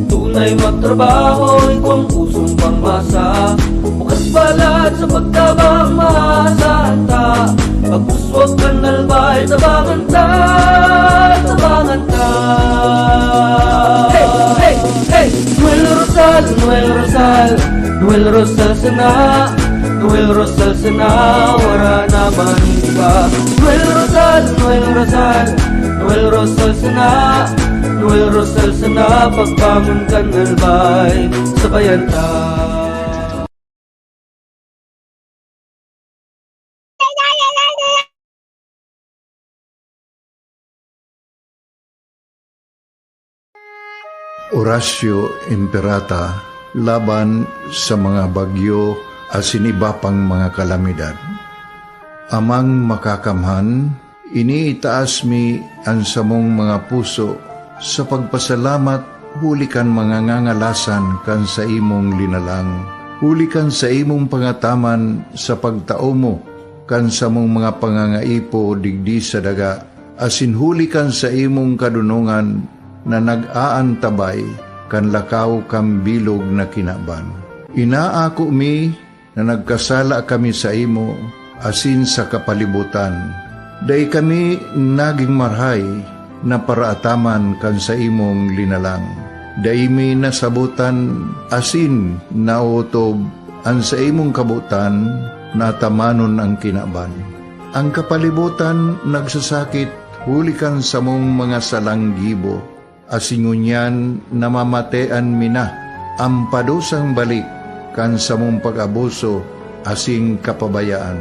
Tunay magtrabaho, igwang pusong pangmasa. Bukas palad sa pagtabang, maasahan ta. Pag-uswag kan Albay, tabangan ta, tabangan ta. Hey, hey, hey! Noel Rosal, Noel Rosal, Noel Rosal sana. Noel Rosal sana, wara na man iba. Noel Rosal, Noel Rosal, Noel Rosal sana. Noel Rosal sana, pagbangon kan Albay, sabayan ta. Horacio Imperata laban sa mga bagyo asin iba pang mga kalamidad. Amang Makakamhan, iniitaas mi an samong mga puso sa pagpasalamat huli kan mga ngangalasan kan saimong linalang, huli kan saimong pangataman sa pagtao mo kan samong mga pangangaipo digdi sa daga, asin huli kan saimong kadonongan na nag-aantabay kan lakaw kan bilog na kinaban. Inaako mi na nagkasala kami saimo asin sa kapalibotan. Dai kami nagin marahay na paraataman kan saimong linalang. Dai mi nasabotan asin naotob an saimong kabotan na atamanon an kinaban. An kapalibotan nagsasakit huli kan samong mga salang gibo, asin ngunyan namamatean mi na an padusang balik kan samong pag-abuso asin kapabayaan.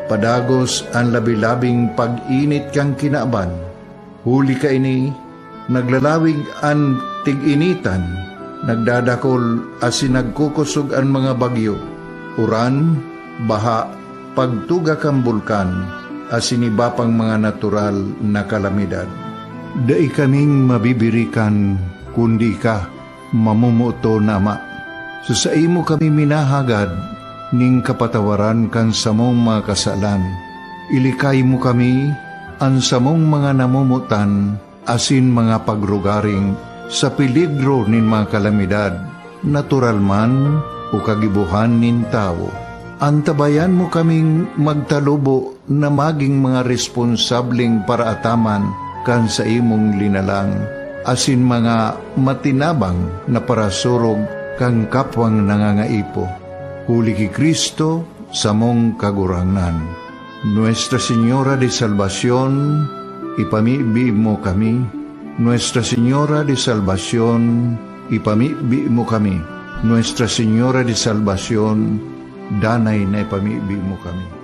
Padagos an labi-labing pag-init kan kinaban. Huli kaini, naglalawig an tig-initan, nagdadakol asin nagkukosog an mga bagyo, uran, baha, pagtuga kan bulkan, asin iba pang mga natural na kalamidad. Dai kaming mabibirikan kundi ika, mamomoton na Ama. Sa saimo kami minahagad ning kapatawaran kan samong mga kasalan. Ilikay mo kami, an samong mga namomotan asin mga pagrugaring sa peligro nin mga kalamidad, natural man o kagibohan nin tawo. Antabayan mo kaming magtalubo na magin mga responsableng paraataman kan saimong linalang, asin mga matinabang na parasurog kan kapwang nangangaipo. Huli ki Cristo, samong Kagurangnan. Nuestra Señora de Salvacion, ipamibi mo kami. Nuestra Señora de Salvacion, ipamibi mo kami. Nuestra Señora de Salvacion, danay na ipamibi mo kami.